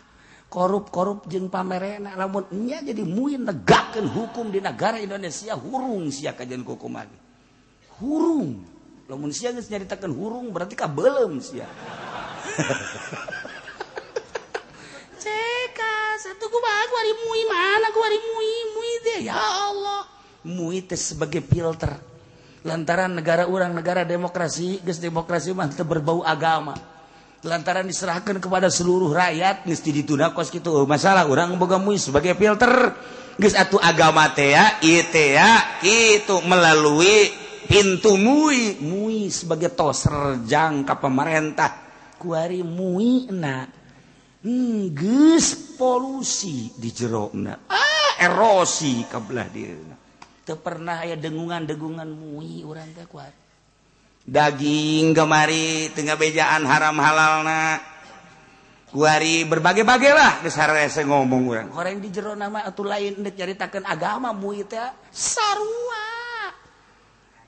Korup-korup jeung pamerena lamun nya jadi mui negakeun hukum di negara Indonesia hurung sia kajian kumaha. Hurung. Lamun sia geus nyaritakeun hurung berarti kabeuleum sia. Ceka satu kumaha kuari mui mana kuari mui mui teh ya Allah. Mui teh sebagai filter. Lantaran negara urang negara demokrasi, geus demokrasi mah teu berbau agama. Lantaran diserahkan kepada seluruh rakyat geus ditunda kos kitu. Masalah urang boga mui sebagai filter. Geus atuh agama teh ya, ieu teh ya, kitu melalui pintu mui, mui sebagai toserjang ka pemerintah. Kuari muina geus polusi di jerona, erosi ka belah dieuna. Teu pernah aya dengungan-dengungan mui urang teh kuari. Daging kemari teu ngabejaan haram halalna. Kuari berbagai-bagai lah geus harese ngomong urang. Horeng di jerona mah atuh lain deuk nyaritakeun agama mui teh sarua.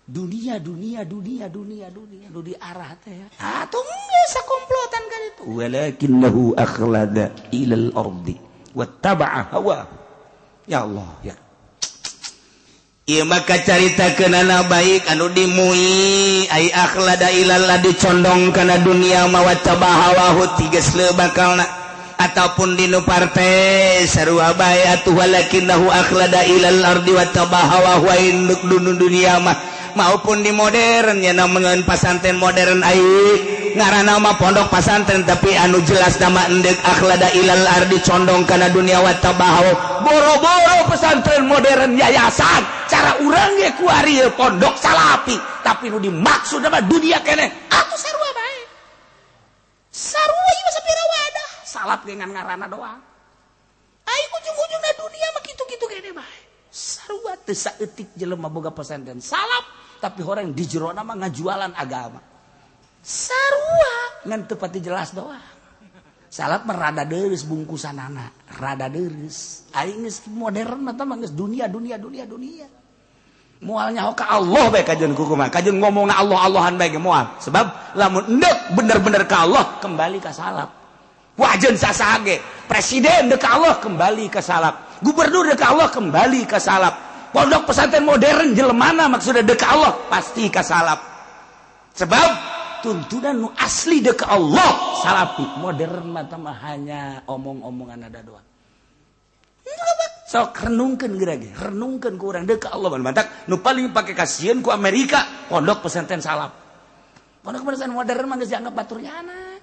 Dunia dunia dunia dunia dunia nu diarah teh. Atuh geus sakomplotan kan itu. Walakinnahu akhlada ilal ardi wattaba'a hawa. Ya Allah ya. Ieu maka caritakeunana baik anu dimui ai akhlada ilal adi condong kana dunia ma wattaba'a hawahu tiges leu bakalna ataupun dinu partai sarua bae atuh walakinnahu akhlada ilal ardi wattaba'a hawahu induk dunia mah maupun di modern ya namun pasantren modern ai ngaranna mah pondok pasantren tapi anu jelas nama endek akhlada ilal ardi condong kana dunia wattabahu boro-boro pesantren modern yayasan cara urang ge kuari pondok salapi tapi nu dimaksud mah dunia keneh atuh sarua bae sarua ieu sapira wadah salap ge ngan ngaranna doang ai ujung-ujungna dunia mah kitu-kitu keneh bae sarua teu saeutik jelema boga pesantren salap tapi orang di jerona mah ngajualan agama sarua ngan teu pati jelas doang salap mah rada deureuh bungkusanana rada deureuh aing geus modern mah tah geus dunia dunia dunia dunia moal nyaho ka Allah bae kajeun kumaha kajeun ngomongna Allah Allahan bae ge moal sebab lamun endek bener-bener ka Allah kembali ka salap Wajen sasage presiden dek Allah kembali ke salaf, gubernur dek Allah kembali ke salaf, pondok pesantren modern jelemana maksudnya dek Allah pasti ke salaf. Sebab tuntunan nu asli dek Allah salafi, modern mah hanya omong-omongan ada doang. Sok renungkeun geura ge, renungkeun ku urang dek Allah mantak nu paling pake kasieun ku Amerika pondok pesantren salaf. Pondok pesantren modern mah geus dianggap baturnya anak.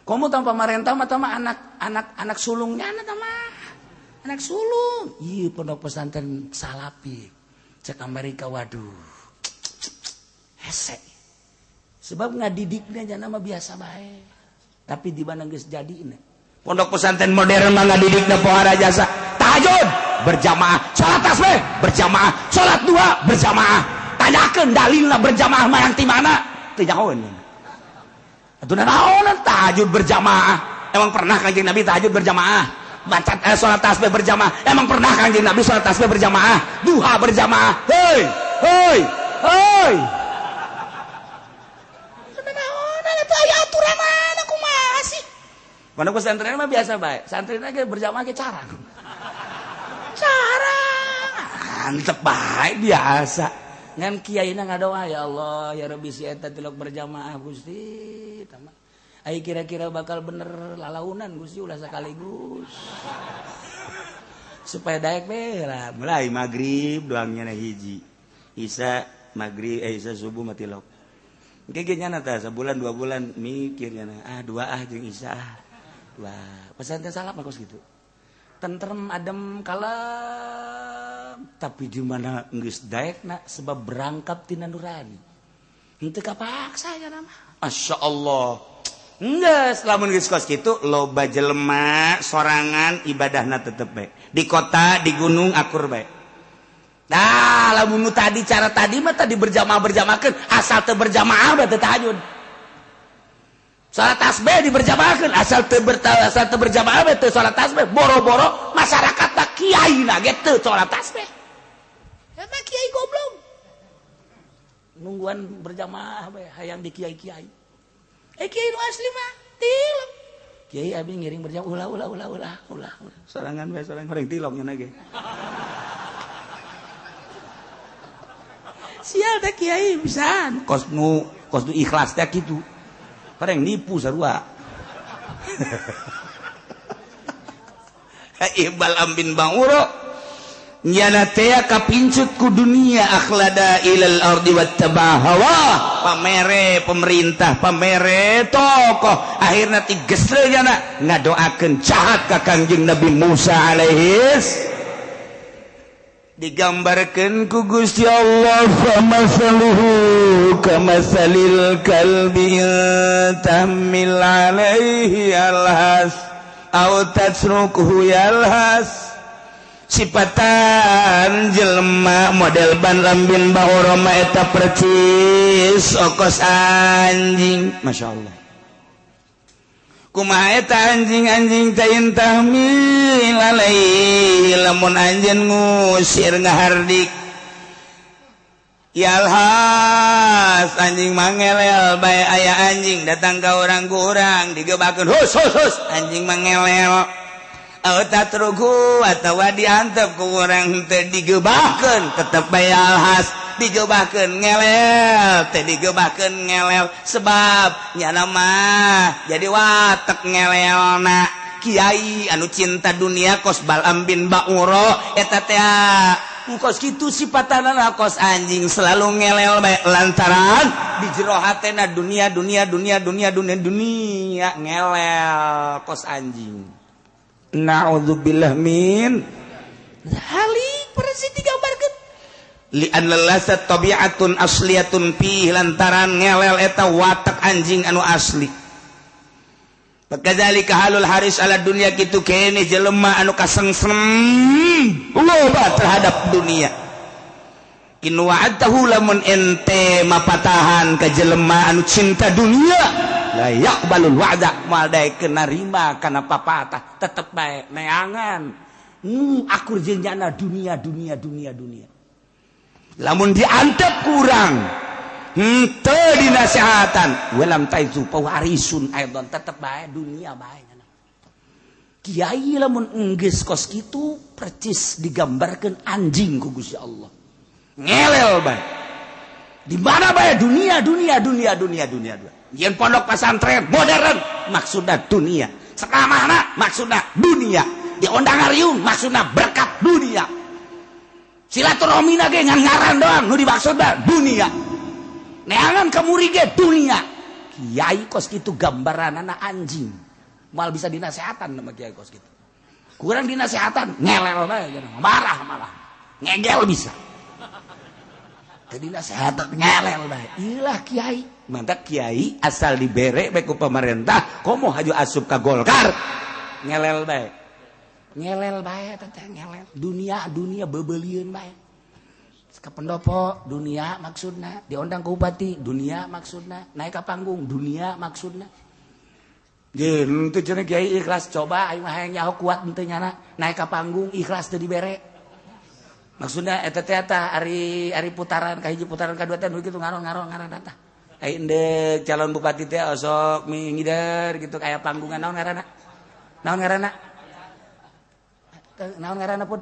Komo tanpa pamarentah mah tama anak sulungnya anak tama anak sulung. Iya pondok pesantren salafi. Cek Amerika waduh. Hese. Sebab ngadidiknya jana mah biasa bae. Tapi di mana geus jadina. Pondok pesantren modern mah ngadidikna pohara jasa. Tahajud berjamaah, salat tasbih berjamaah, salat dua berjamaah. Tanyakeun dalilna berjamaah mah yang ti mana? Teu nyahoeun. Atuh naon tahajud berjamaah? Emang pernah Kanjeng Nabi tahajud berjamaah? Baca salat tasbih berjamaah? Emang pernah Kanjeng Nabi salat tasbih berjamaah? Duha berjamaah? Hei, hei, hei. Naon atuh aya aturanana kumaha sih? Pondok pesantren mah biasa bae. Santrina ge berjamaah ge carang. Carang. Antep bae biasa. Ngan kiaina ngadoa ya Allah ya Rabbi si eta tilok berjamaah Gusti tama. Ai kira-kira bakal bener lalaunan Gusti ulah sekaligus. Supaya daek we lah mulai magrib doangnya na hiji. Isya magrib isya subuh mah tilok. Engke ge nyana tah sabulan 2 bulan mikir nyana ah dua ah jeung isya ah. Dua. Pesantren salaf mah kos kitu. Tentrem adem kalem tapi di mana geus daekna sebab berangkap tina nurani henteu kapaksa nya mah Masya Allah geus lamun geus kos kitu loba jelema sorangan ibadahna tetep bae di kota di gunung akur bae. Nah lamun nu tadi cara tadi mah tadi berjamaah-berjamaahkeun asal teu berjamaah mah teu tahajud. Salat tasbih diberjamaahkeun asal teu berjamaah teu salat tasbih boro-boro masyarakat tak kiai na ge teu salat tasbih. Eta kiai goblok. Nungguan berjamaah bae hayang di kiai-kiai. Kiai nu asli mah tilok. Kiai abi ngiring berjamaah ulah ulah ulah ulah ulah. Sorangan bae sorangan horeng tilok nya ge. Sial teh kiai pisan. Kos nu ikhlas teh kitu. Pareng nipu sarua. Ibal ambin banguro nyana teh kapincut ku dunia akhlada ilal ardi wattaba hawa pamere pemerintah pamere tokoh akhirna tigesle nyana ngadoakeun jahat ka Kangjeng Nabi Musa alaihis digambarkeun ku Gusti Allah famasaluhu kamasalil kalbi tahmil alaihi alhas aw tasrukuhu yalhas. Sipatan jelema model ban lambin baoroma eta percis okos anjing. Masya Allah kumaha eta anjing-anjing teh tahmil alaihi lamun anjeun ngusir ngahardik yalhas anjing mangelel bae aya anjing datang ka urang ku urang digebakeun hus hus hus anjing mangelel aw tatruku atawa diantep ku urang teh digebakeun tetep bae yalhas digebakeun ngelel teh digebakeun ngelel sebab nyana mah jadi watek ngelelna kiai anu cinta dunia kos Balam bin Bauro eta teh kos kitu sipatanana kos anjing selalu ngelel bae lantaran di jero hatena dunia dunia dunia dunia dunia dunia ngelel kos anjing. Na'udzubillah min halik persis digambarkeun li'anna lasat tabi'atun asliyatun fi lantaran ngelel eta watak anjing anu asli. Fakadzalika halul haris ala dunya kitu kene jelema anu kasengsem loba terhadap dunia. In wa'adtahu lamun ente mapatahan ka jelema anu cinta dunia la yaqbalul wa'da moal daekeun narima kana papatah tetep bae neangan akur jeung nyana dunia dunia dunia dunia. Lamun diantep kurang henteu dinasehatan walam taizu pawarisun aidon tetep bae dunia bae. Kiai lamun enggeus kos kitu percis digambarkeun anjing ku Gusti Allah. Ngelel bae. Di mana bae dunia dunia dunia dunia dunia. Yen pondok pesantren modern maksudna dunia. Sekamana maksudna dunia. Diondang ngariung maksudna berkat dunia. Silaturahmina ge ngan ngaran doang nu dimaksudna dunia. Neangan kamuri ge dunia. Kiai kos kitu gambaranana anjing. Mal bisa dinasehatan sama kiai kos kitu. Kurang dinasehatan ngelel bae marah malah. Ngegel bisa. Teu dinasehatan ngelel bae. Ilah kiai. Mantap kiai asal dibere bae ku pemerintah, komo haju asup ka Golkar. Ngelel bae. Ngelel bae teh ngelel. Dunia dunia bebelieun bae. Ka pendopo dunia maksudna, diondang ke bupati dunia maksudna, naik ka panggung dunia maksudna. Jeung teu cenah kiai ikhlas coba aing mah hayang nyaho kuat henteu nyana naik ka panggung ikhlas teu dibere. Maksudna eta teh tah ari ari putaran ka hiji putaran ka dua teh nu kitu ngaron-ngaron ngaran tah. Ai endek calon bupati teh osok mingider gitu kaya panggungan naon ngaranna? Naon ngaranna? Naon ngaranna pun?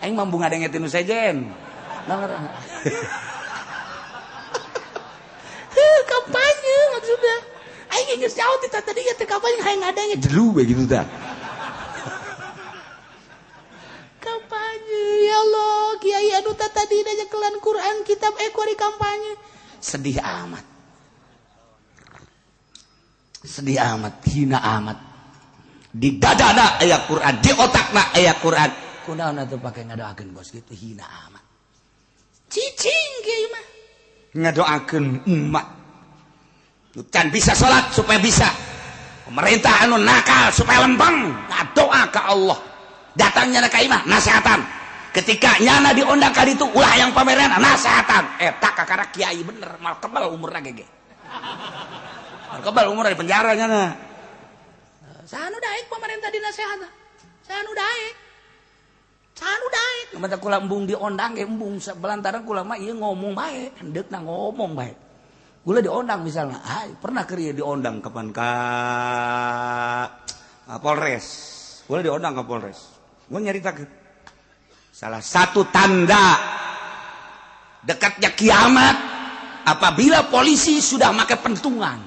Aing mah embung ngadenge tinu sejen. Naon ngaranna? Heuh kampanye maksudna. Aing geus jauh ti tadi teh kampanye hayang ngadenge jelu we gitu tah. Kampanye ya Allah, kiai anu tadi nyekelan Quran kitab ekori kampanye. Sedih amat. Sedih amat, hina amat. Di dadana aya Quran, di otakna aya Quran. Kunaon atuh pake ngadoakeun bos gitu hina amat. Cicing kiai mah. Ngadoakeun umat. Can bisa salat supaya bisa. Pemerintah anu nakal supaya lempeng, ngadoa ka Allah. Datangnya ka imah nasehatan. Ketika nyana diondang ka ditu ulah yang pameran nasehatan. Eta kakara kiai bener, mal kebal umurna gege. Mal kebal umurna di penjara nyana. Sanu daek pemerintah dinasehatan. Sanu daek. Sanu daek. Mata kula embung diondang ge embung belantaran kula mah ieu ngomong bae, hendeukna ngomong bae. Kula diondang misalnya, ah pernah keur ieu diondang kapan ka Polres. Kula diondang ka Polres. Gua nyaritakeun. Salah satu tanda dekatnya kiamat apabila polisi sudah make pentungan.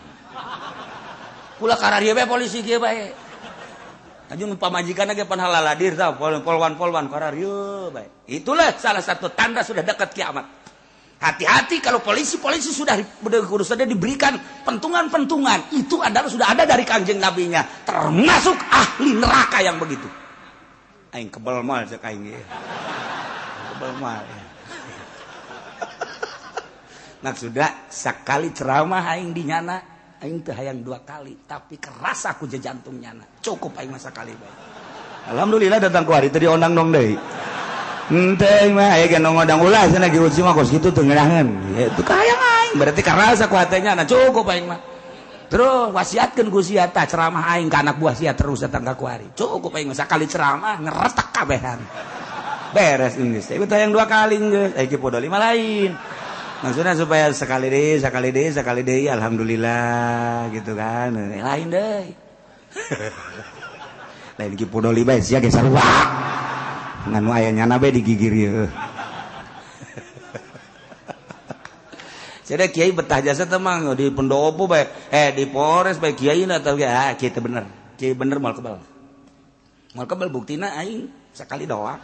Kula kararieu bae polisi kieu bae. Anjung pamajikan ge pan halaladir tah polwan-polwan kararieu bae. Itulah salah satu tanda sudah dekat kiamat. Hati-hati kalau polisi-polisi sudah diberikan pentungan-pentungan, itu adalah sudah ada dari Kanjeng Nabinya, termasuk ahli neraka yang begitu. Aing kebel mal cek aing ge. Kebel mal. Maksudna sakali ceramah aing di nyana, aing teu hayang dua kali, tapi keras aku jantung nyana. Cukup aing mah sakali bae. Alhamdulillah datang ku hari teu diondang dong deui. Henteu mah aya ge ngondang ulah cenah ge mah kos kitu teu ngeunaheun. Itu kahayang aing, berarti keras aku hatenya na cukup aing mah. Terus wasiatkeun ku sia tah ceramah aing ka anak buah sia terus datang ka kuari. Cukup aing mah sakali ceramah ngeretek kabehan. Beres geus. Ieu teh yang dua kali geus. Aya ki podo lima lain. Maksudnya supaya sekali deui, sekali deui, sekali deui alhamdulillah gitu kan. Lain deui. Lain ki podo lima sia ge sarua. Nganu aya nyana bae digigir ieu. Jadi kiai betah jasa temang di pendopo bae, di Polres bae kiai na tau ge ah kiai teh bener. Kiai bener moal kebal. Moal kebal buktina aing sekali doang.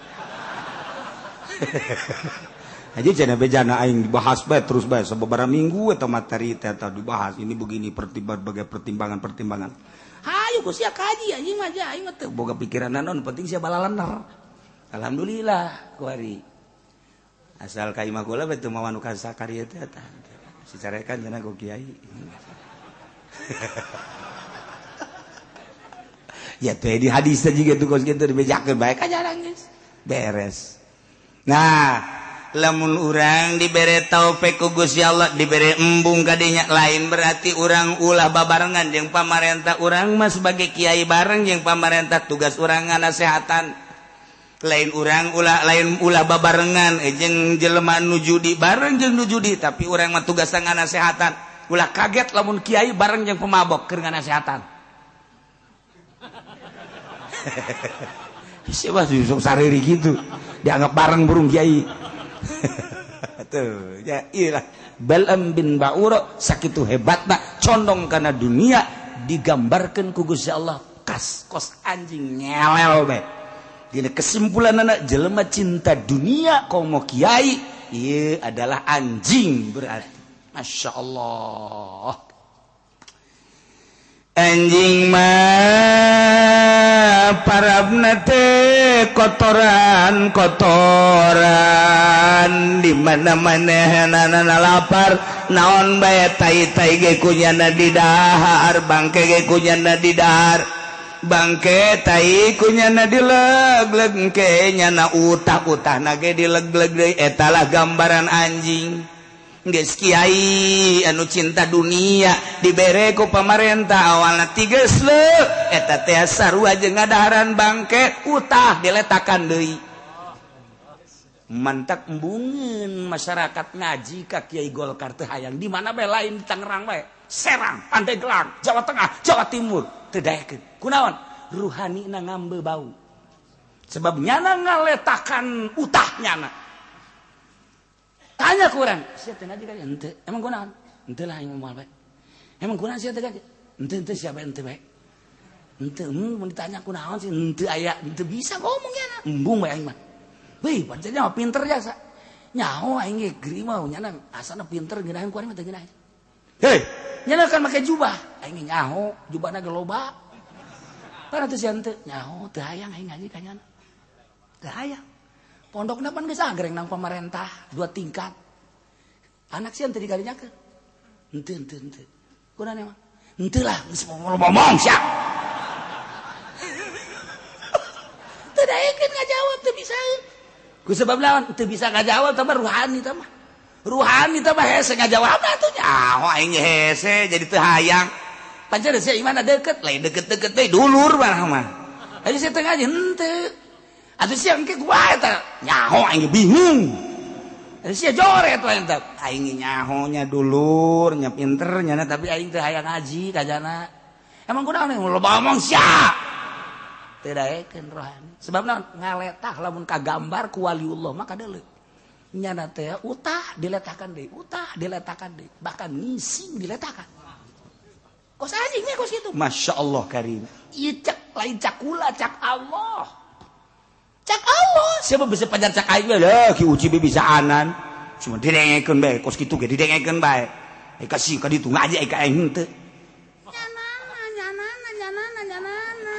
Aja cenah bejana aing dibahas bae terus bae sababaraha minggu eta materi teh eta dibahas ini begini berbagai pertimbangan-pertimbangan. Hayu ku sia kaji anjing mah aing mah teu boga pikiran naon penting sia balalener. Alhamdulillah kuari. Asal ka imah kula bae teu mawa nu kasakarieu teh eta. Si carekan cenah ku kiai. Ya teh di hadis teh jiga tuh kos kitu dibejakeun bae ka jarang geus. Beres. Nah, lamun urang dibere taufik ku Gusti Allah, dibere embung kadinya lain berarti urang ulah babarengan jeung pamarentah. Urang mah sebagai kiai bareng jeung pamarentah tugas urang nganasehatan. Lain urang ulah lain ulah babarengan jeung jelema nu judi bareng jeung nu judi, tapi urang mah tugas nganasehatan. Ulah kaget lamun kiai bareng jeung pemabok keur nganasehatan. Siapa sok sariri gitu dianggap bareng burung kiai. Tuh ya iyalah Bal'am bin Ba'ura sakitu hebatna condong kana dunia digambarkan ku Gusti Allah kas kos anjing ngelel bae. Dina kesimpulanana jelema cinta dunia komo kiai ieu adalah anjing berarti. Masya Allah. Anjing mah parabna teh kotoran kotoran di mana-mana hanana lapar naon bae tai-tai ge kunyana didahar bangke ge kunyana didahar bangke tai kunyana dileg-leg ke nyana utah-utahna ge dileg-leg deui eta lah gambaran anjing. Geus kiai anu cinta dunia dibere ku pamarentah awalna tiges leuk eta teh sarua jeung ngadaharan bangke utah diletakan deui. Mantak embungeun masyarakat ngaji ka Kiai Golkar teh hayang di mana bae lain di Tangerang bae, Serang, Pandeglang, Jawa Tengah, Jawa Timur teu daekeun. Kunaon? Ruhanina ngambe bau. Sebab nyana ngaletakan utah nyana. Tanya kurang, sia teh ngaji ka henteu. Emang kunaon? Henteu lah aing moal bae. Emang kunaon sia teh ngaji? Henteu henteu sia bae henteu bae. Henteu mun ditanya kunaon sih henteu aya, henteu bisa ngomong nyana. Embung bae aing mah. Wih, pancen mah pinter jasa. Nyaho aing ge geri mah nyana asana pinter ngeunaheun ku aing mah teu ngeunaheun. Hei, nyana kan make jubah. Aing nyaho, jubahna ge loba. Pan atuh sia henteu, nyaho teu hayang aing ngaji ka nyana. Teu hayang. Pondokna pan geus agreng nang pamarentah 2 tingkat. Anak sia teu dikarinyakeun. Henteu henteu henteu. Kunaon emang? Henteu lah geus ngomong sia. Teu daekeun ngajawab teu bisa. Ku sebab lawan teu bisa ngajawab tah ruhani tah mah. Ruhani tah mah hese ngajawabna atuh nyaho aing hese jadi teu hayang. Pancen sia imana deukeut, lain deukeut-deukeut deui dulur mah mah. Ayo sia teu ngaji henteu. Atuh sia engke kumaha eta? Nyaho aing bingung. Atuh sia joret we eta. Aing nyaho nya dulur, nya pinter nya tapi aing teu hayang ngaji ka jana. Emang kunaon loba omong sia. Teu daekeun rohani. Sebab naon? Ngaletah lamun kagambar ku waliullah mah kadeuleu. Nyana teh utah diletakan deui, utah diletakan deui, bahkan ngising diletakan. Kos anjingnya kos kitu. Masya Allah karim. Ieu cak lain cakula cak Allah. Cak Allah, siapa bisa pajar cak aing lah, ki uci bisa anan. Cuma didengekeun bae, kos kitu ge didengekeun bae. Eka sih ka ditu ngaji eka aing henteu. Nyanana nyanana nyanana nyanana.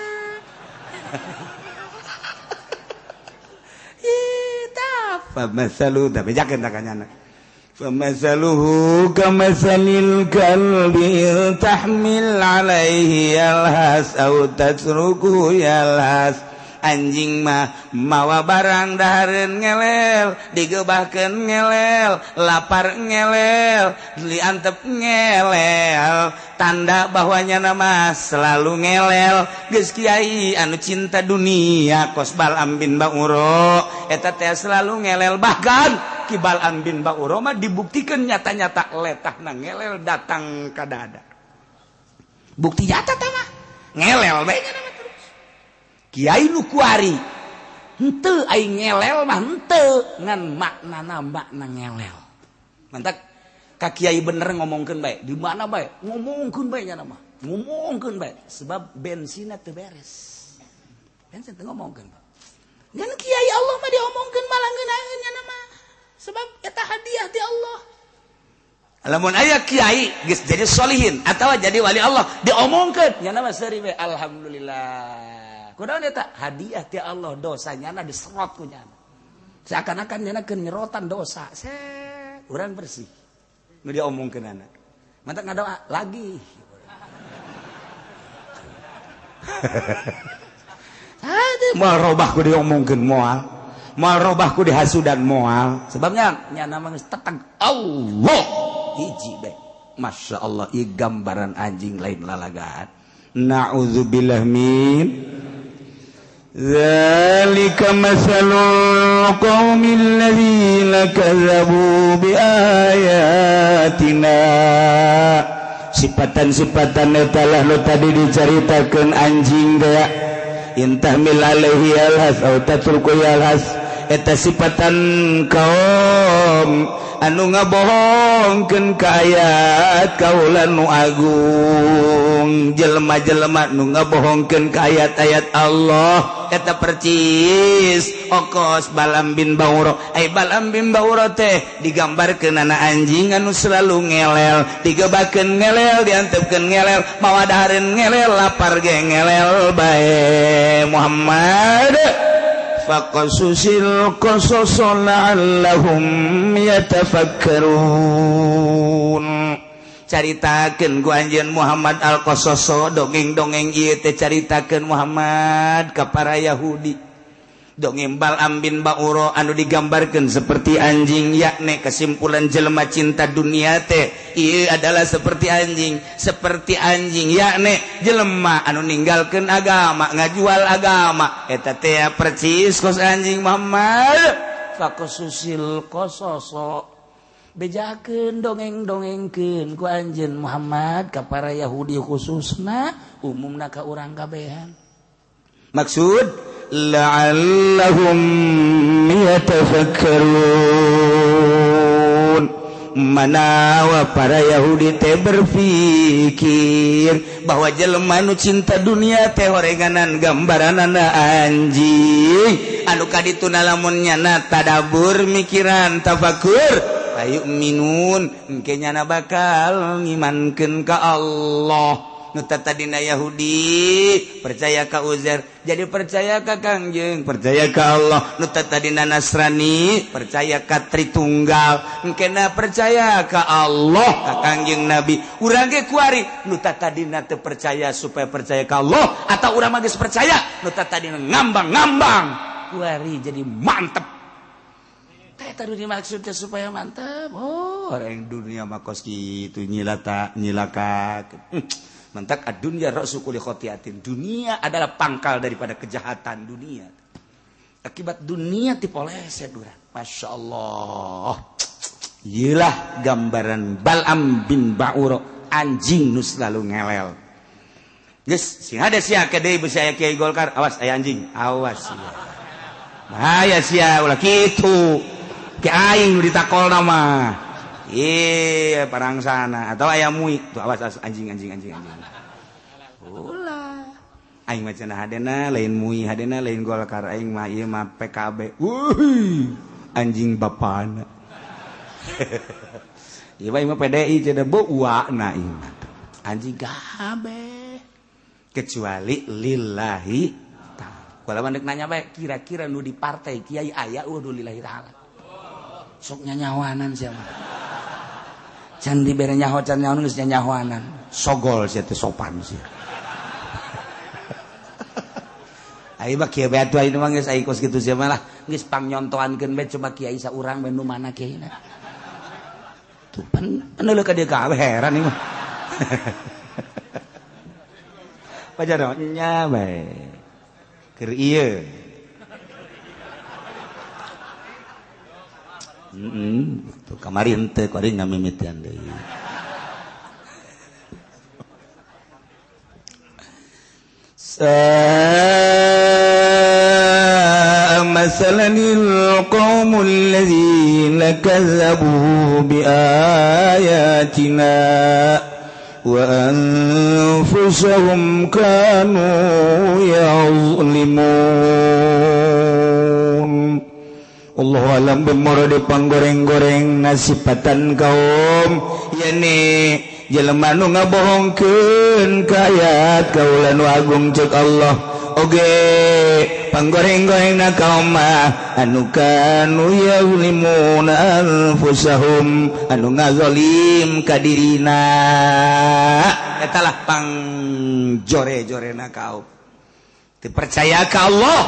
Ih, tah famasalu da bejakeun ta ka nyana. Famasaluhu kamasalil kalbi tahmil alaihi yalhas au tatruku yalhas. Anjing mah mawa barang dahareun ngelel, digebahkeun ngelel, lapar ngelel, diantep ngelel, tanda bahwa nyana mah selalu ngelel. Geus kiai anu cinta dunia kos Bal'am bin Ba'ura eta teh selalu ngelel, bahkan ki Bal'am bin Ba'ura mah dibuktikan nyata-nyata letahna ngelel datang ka dada. Bukti nyata tah mah ngelel bae nyana mah. Kiai nu kuari henteu aing ngelel mah henteu ngan maknana makna ngelel. Mantak ka kiai bener ngomongkeun bae, di mana bae ngomongkeun bae nya mah. Ngomongkeun bae sebab bensinna teu beres. Bensin teu ngomongkeun. Ngan kiai Allah mah diomongkeun malah ngeunaheun nya mah. Sebab eta hadiah ti Allah. Lamun aya kiai geus jadi solihin atawa jadi wali Allah diomongkeun nya mah seuri bae alhamdulillah. Kunaon eta hadiah ti Allah dosanya na diserot ku nyana. Seakan-akan nyana keur nyerotan dosa. Se urang bersih. Nu diomongkeunana. Mantak ngadoa lagi. Hade moal robah ku diomongkeun moal. Moal robah ku dihasudan moal. Sebabnya nyana mah geus teteg Allah hiji bae. Masya Allah ieu gambaran anjing lain lalagaan. Na'udzubillah min Zalika masalul qaumil ladzina kazzabu biayatina. Sipatan-sipatan eta lah nu tadi dicaritakeun anjing teh. Intahmil alaihi yalhas aw tatruku yalhas. Eta sifatan kaum anu ngabohongkeun ka ayat kaula nu agung. Jelema-jelema nu ngabohongkeun ka ayat-ayat Allah eta percis okos Balam bin Bauro. Ai Balam bin Bauro teh digambarkeun ana anjing anu selalu ngelel, digebakeun ngelel, diantepkeun ngelel, mawa dahareun ngelel, lapar ge ngelel bae. Muhammad faqasusil qasas la'allahum yatafakkarun. Caritakeun ku anjeun Muhammad al-Qasaso, dongeng-dongeng ieu teh caritakeun Muhammad ka para Yahudi. Dongeng Bal'am bin Ba'ura anu digambarkeun seperti anjing, yakni kesimpulan jelema cinta dunia teh ieu adalah seperti anjing, seperti anjing yakni jelema anu ninggalkeun agama, ngajual agama eta teh percis kos anjing. Muhammad faqasusil qasaso, bejakeun dongeng-dongengkeun ku anjeun Muhammad ka para Yahudi khususna, umumna ka urang kabehan. Maksud la'allahum yatafakkarun, manawa para Yahudi teh berpikir bahwa jelema nu cinta dunia teh horenganan gambaranana anjing anu kadituna lamun nyana tadabur mikiran tafakur ayu minun engke nyana bakal ngimankeun ka Allah. Nu tadina Yahudi percaya ka Uzair jadi percaya ka Kangjeng, percaya ka Allah. Nu tadina Nasrani percaya ka Tritunggal, engkena percaya ka Allah ka Kangjeng Nabi. Urang ge kuari nu tadina teu percaya supaya percaya ka Allah, atau urang mah geus percaya nu tadina ngambang-ngambang kuari jadi mantep. Teh tadi dimaksudnya supaya mantep. Oh, orang dunia mah kos kitu nyilata nyilaka. Mentak ad-dunya ra'su kulli khotiatin. Dunia adalah pangkal daripada kejahatan dunia. Akibat dunia dipoleset urang. Masya Allah. Iyalah gambaran Bal'am bin Ba'ura, anjing nu selalu ngelel. Geus, sing ada sia ke deui beusi aya Kiai Golkar, awas aya anjing, awas sia. Bahaya sia ulah kitu. Ki aing nu ditakolna mah. Iya, parang sana atau ayam mui tuh, awas, awas anjing anjing anjing anjing. Ulah. Aing mah cenah hadena lain mui, hadena lain Golkar, aing mah ieu mah PKB. Wuih, anjing bapana. Ieu mah PDI cenah beuana ieu mah. Anjing kabeh. Kecuali lillahi ta'ala. Kalau ndek nanya bae kira-kira nu di partai kiai aya eueuh lillahi ta'ala. Sok nyanyawanan sia mah. Can dibere nyaho can nyaho geus nyanyahoanan. Sogol sia teh sopan sia. Ai mah kieu bae atuh ayeuna mah geus ai kos kitu sia mah lah. Geus pangnyontoankeun bae coba kiai saurang bae nu mana kiaina. Tuh pan peneuleuh ka dieu kabeh heran ieu mah. Pajar nya bae. Keur ieu. Tuh kamari henteu kuari ngamimitian deui. Sa'a masalanil qaumul ladzina kazzabu bi ayatina wa anfusahum kanu ya'zlimun. Allah alam bemoro di panggoreng-goreng nasipatan kaum yani jelema nu ngabohongkeun ka ayat kaula nu agung cek Allah. Oge panggoreng-gorengna kaum mah anu kanu yazlimuna anfusahum, anu ngazalim ka dirina. Eta lah pangjore-jorena kaum. Teu percaya ka Allah,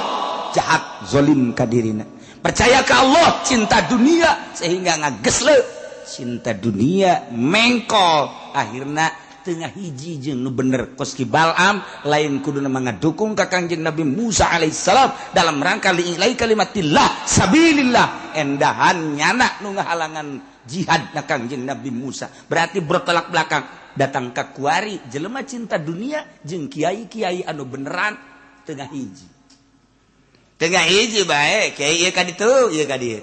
jahat zalim ka dirina. Percaya ke Allah, cinta dunia sehingga ngagesle cinta dunia mengkol akhirna tengah hiji jeung nu bener kos ki Bal'am lain kuduna ngadukung ka Kangjeng Nabi Musa alaihissalam dalam rangka li'ilai kalimatillah sabilillah endahan nyana nu ngahalangan jihad na Kangjeng Nabi Musa berarti bertolak belakang datang ka kuari jelema cinta dunia jeung kiai-kiai anu beneran Tengah hiji, tengah hiji bae. Kiai ieu ka ditu, ieu ka dieu,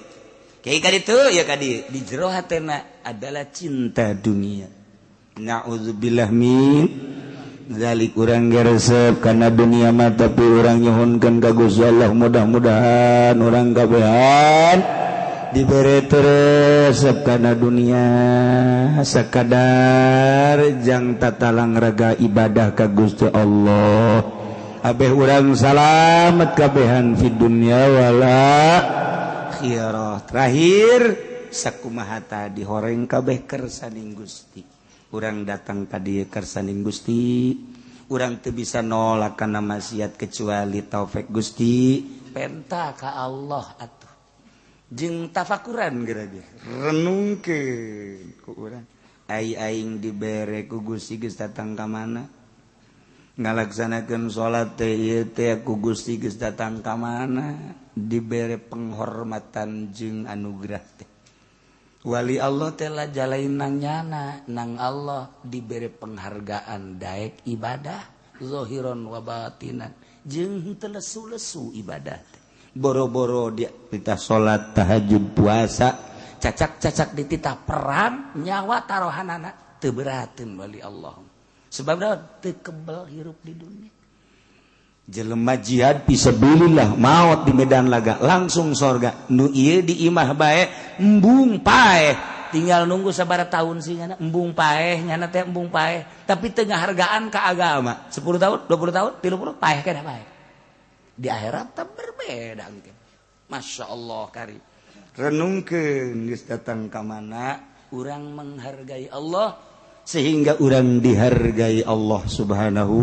kiai ka ditu, ieu ka dieu. Di jero hatena adalah cinta dunia. Na'udzubillah min dzalik. Urang geresep karena dunia mah, tapi urang nyuhunkeun ka Gusti Allah, mudah-mudahan urang kabehan dibere resep karena dunia, sakadar jang tatalang raga ibadah ka Gusti Allah. Abeh urang salamet kabehan di dunia wal akhirah. Terakhir, sakumaha tadi, horeng kabeh kersaning Gusti. Urang datang tadi kersaning Gusti, urang teu bisa nolak kana maksiat kecuali taufik Gusti. Penta ka Allah atuh, jeung tafakuran geura ge, renungkeun ku urang. Ai aing dibere ku Gusti geus datang ka mana, ngalaksanakeun salat teh ieu teh ku Gusti geus datang ka mana, dibere penghormatan jeung anugerah teh. Wali Allah teh jalain nang nyana nang Allah, dibere penghargaan daek ibadah zohiron wa batinan, jeung teu lesu-lesu ibadah teh. Boro-boro dia kita salat tahajud, puasa, cacak-cacak dititah perang, nyawa taruhanana teu berateun wali Allah, sebab teu kebel hirup di dunia. Jelema jihad fisabilillah, maut di medan laga, langsung sorga. Nu ieu di imah bae, embung paeh, tinggal nunggu sabaraha tahun sih nyana embung paeh. Nyana teh embung paeh, tapi teu ngahargaan ka agama. 10 tahun, 20 tahun, 30, paeh keneh, paeh. Di akhirat teh berbeda engke. Masya Allah kari renungkeun geus datang ka mana. Urang menghargai Allah sehingga urang dihargai Allah Subhanahu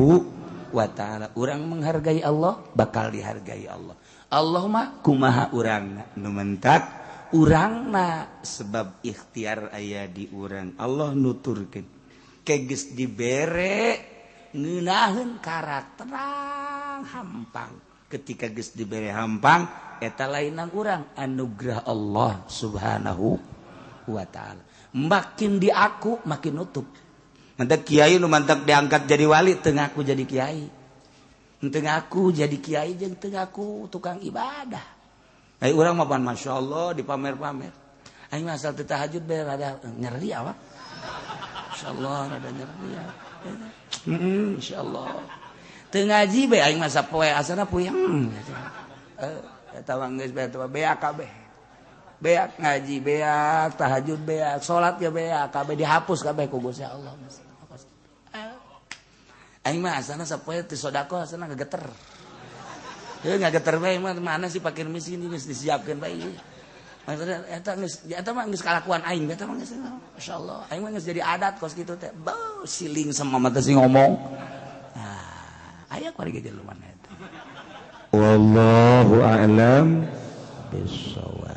wa ta'ala. Urang menghargai Allah, bakal dihargai Allah. Allah mah kumaha urang nu mentak urangna, sebab ikhtiar aya di urang. Allah nuturkeun keges dibere ngeunaheun karakter hampang. Ketika geus dibere hampang, eta lain nang urang, anugerah Allah Subhanahu wa ta'ala. Makin diaku makin nutup. Mantak kiai nu mantak diangkat jadi wali teu ngaku jadi kiai. Teu ngaku jadi kiai jeung teu ngaku tukang ibadah. Ai urang mah pan masyaallah dipamer-pamer. Aing mah asal teu tahajud bae rada nyeri awak. Insyaallah rada nyeri ya. Insyaallah. Teu ngaji bae aing mah sapoe asana puyeng. Eta mah geus bae, eta beak kabeh. Beak ngaji, beak tahajud, beak salat ge beak kabeh, dihapus kabeh ku Gusti Allah. Aing mah asana sapoe teu sedekah asana ngageter. Heuh, ngageter bae mah. Mana sih pakir miskin geus disiapkeun bae. Maksudnya eta geus, eta mah geus kalakuan aing, eta mah geus masyaallah. Aing mah geus jadi adat kos kitu teh. Beuh, siling sama mata sih ngomong. Ah, aya kuari ge jelema eta. Wallahu a'lam bissawab.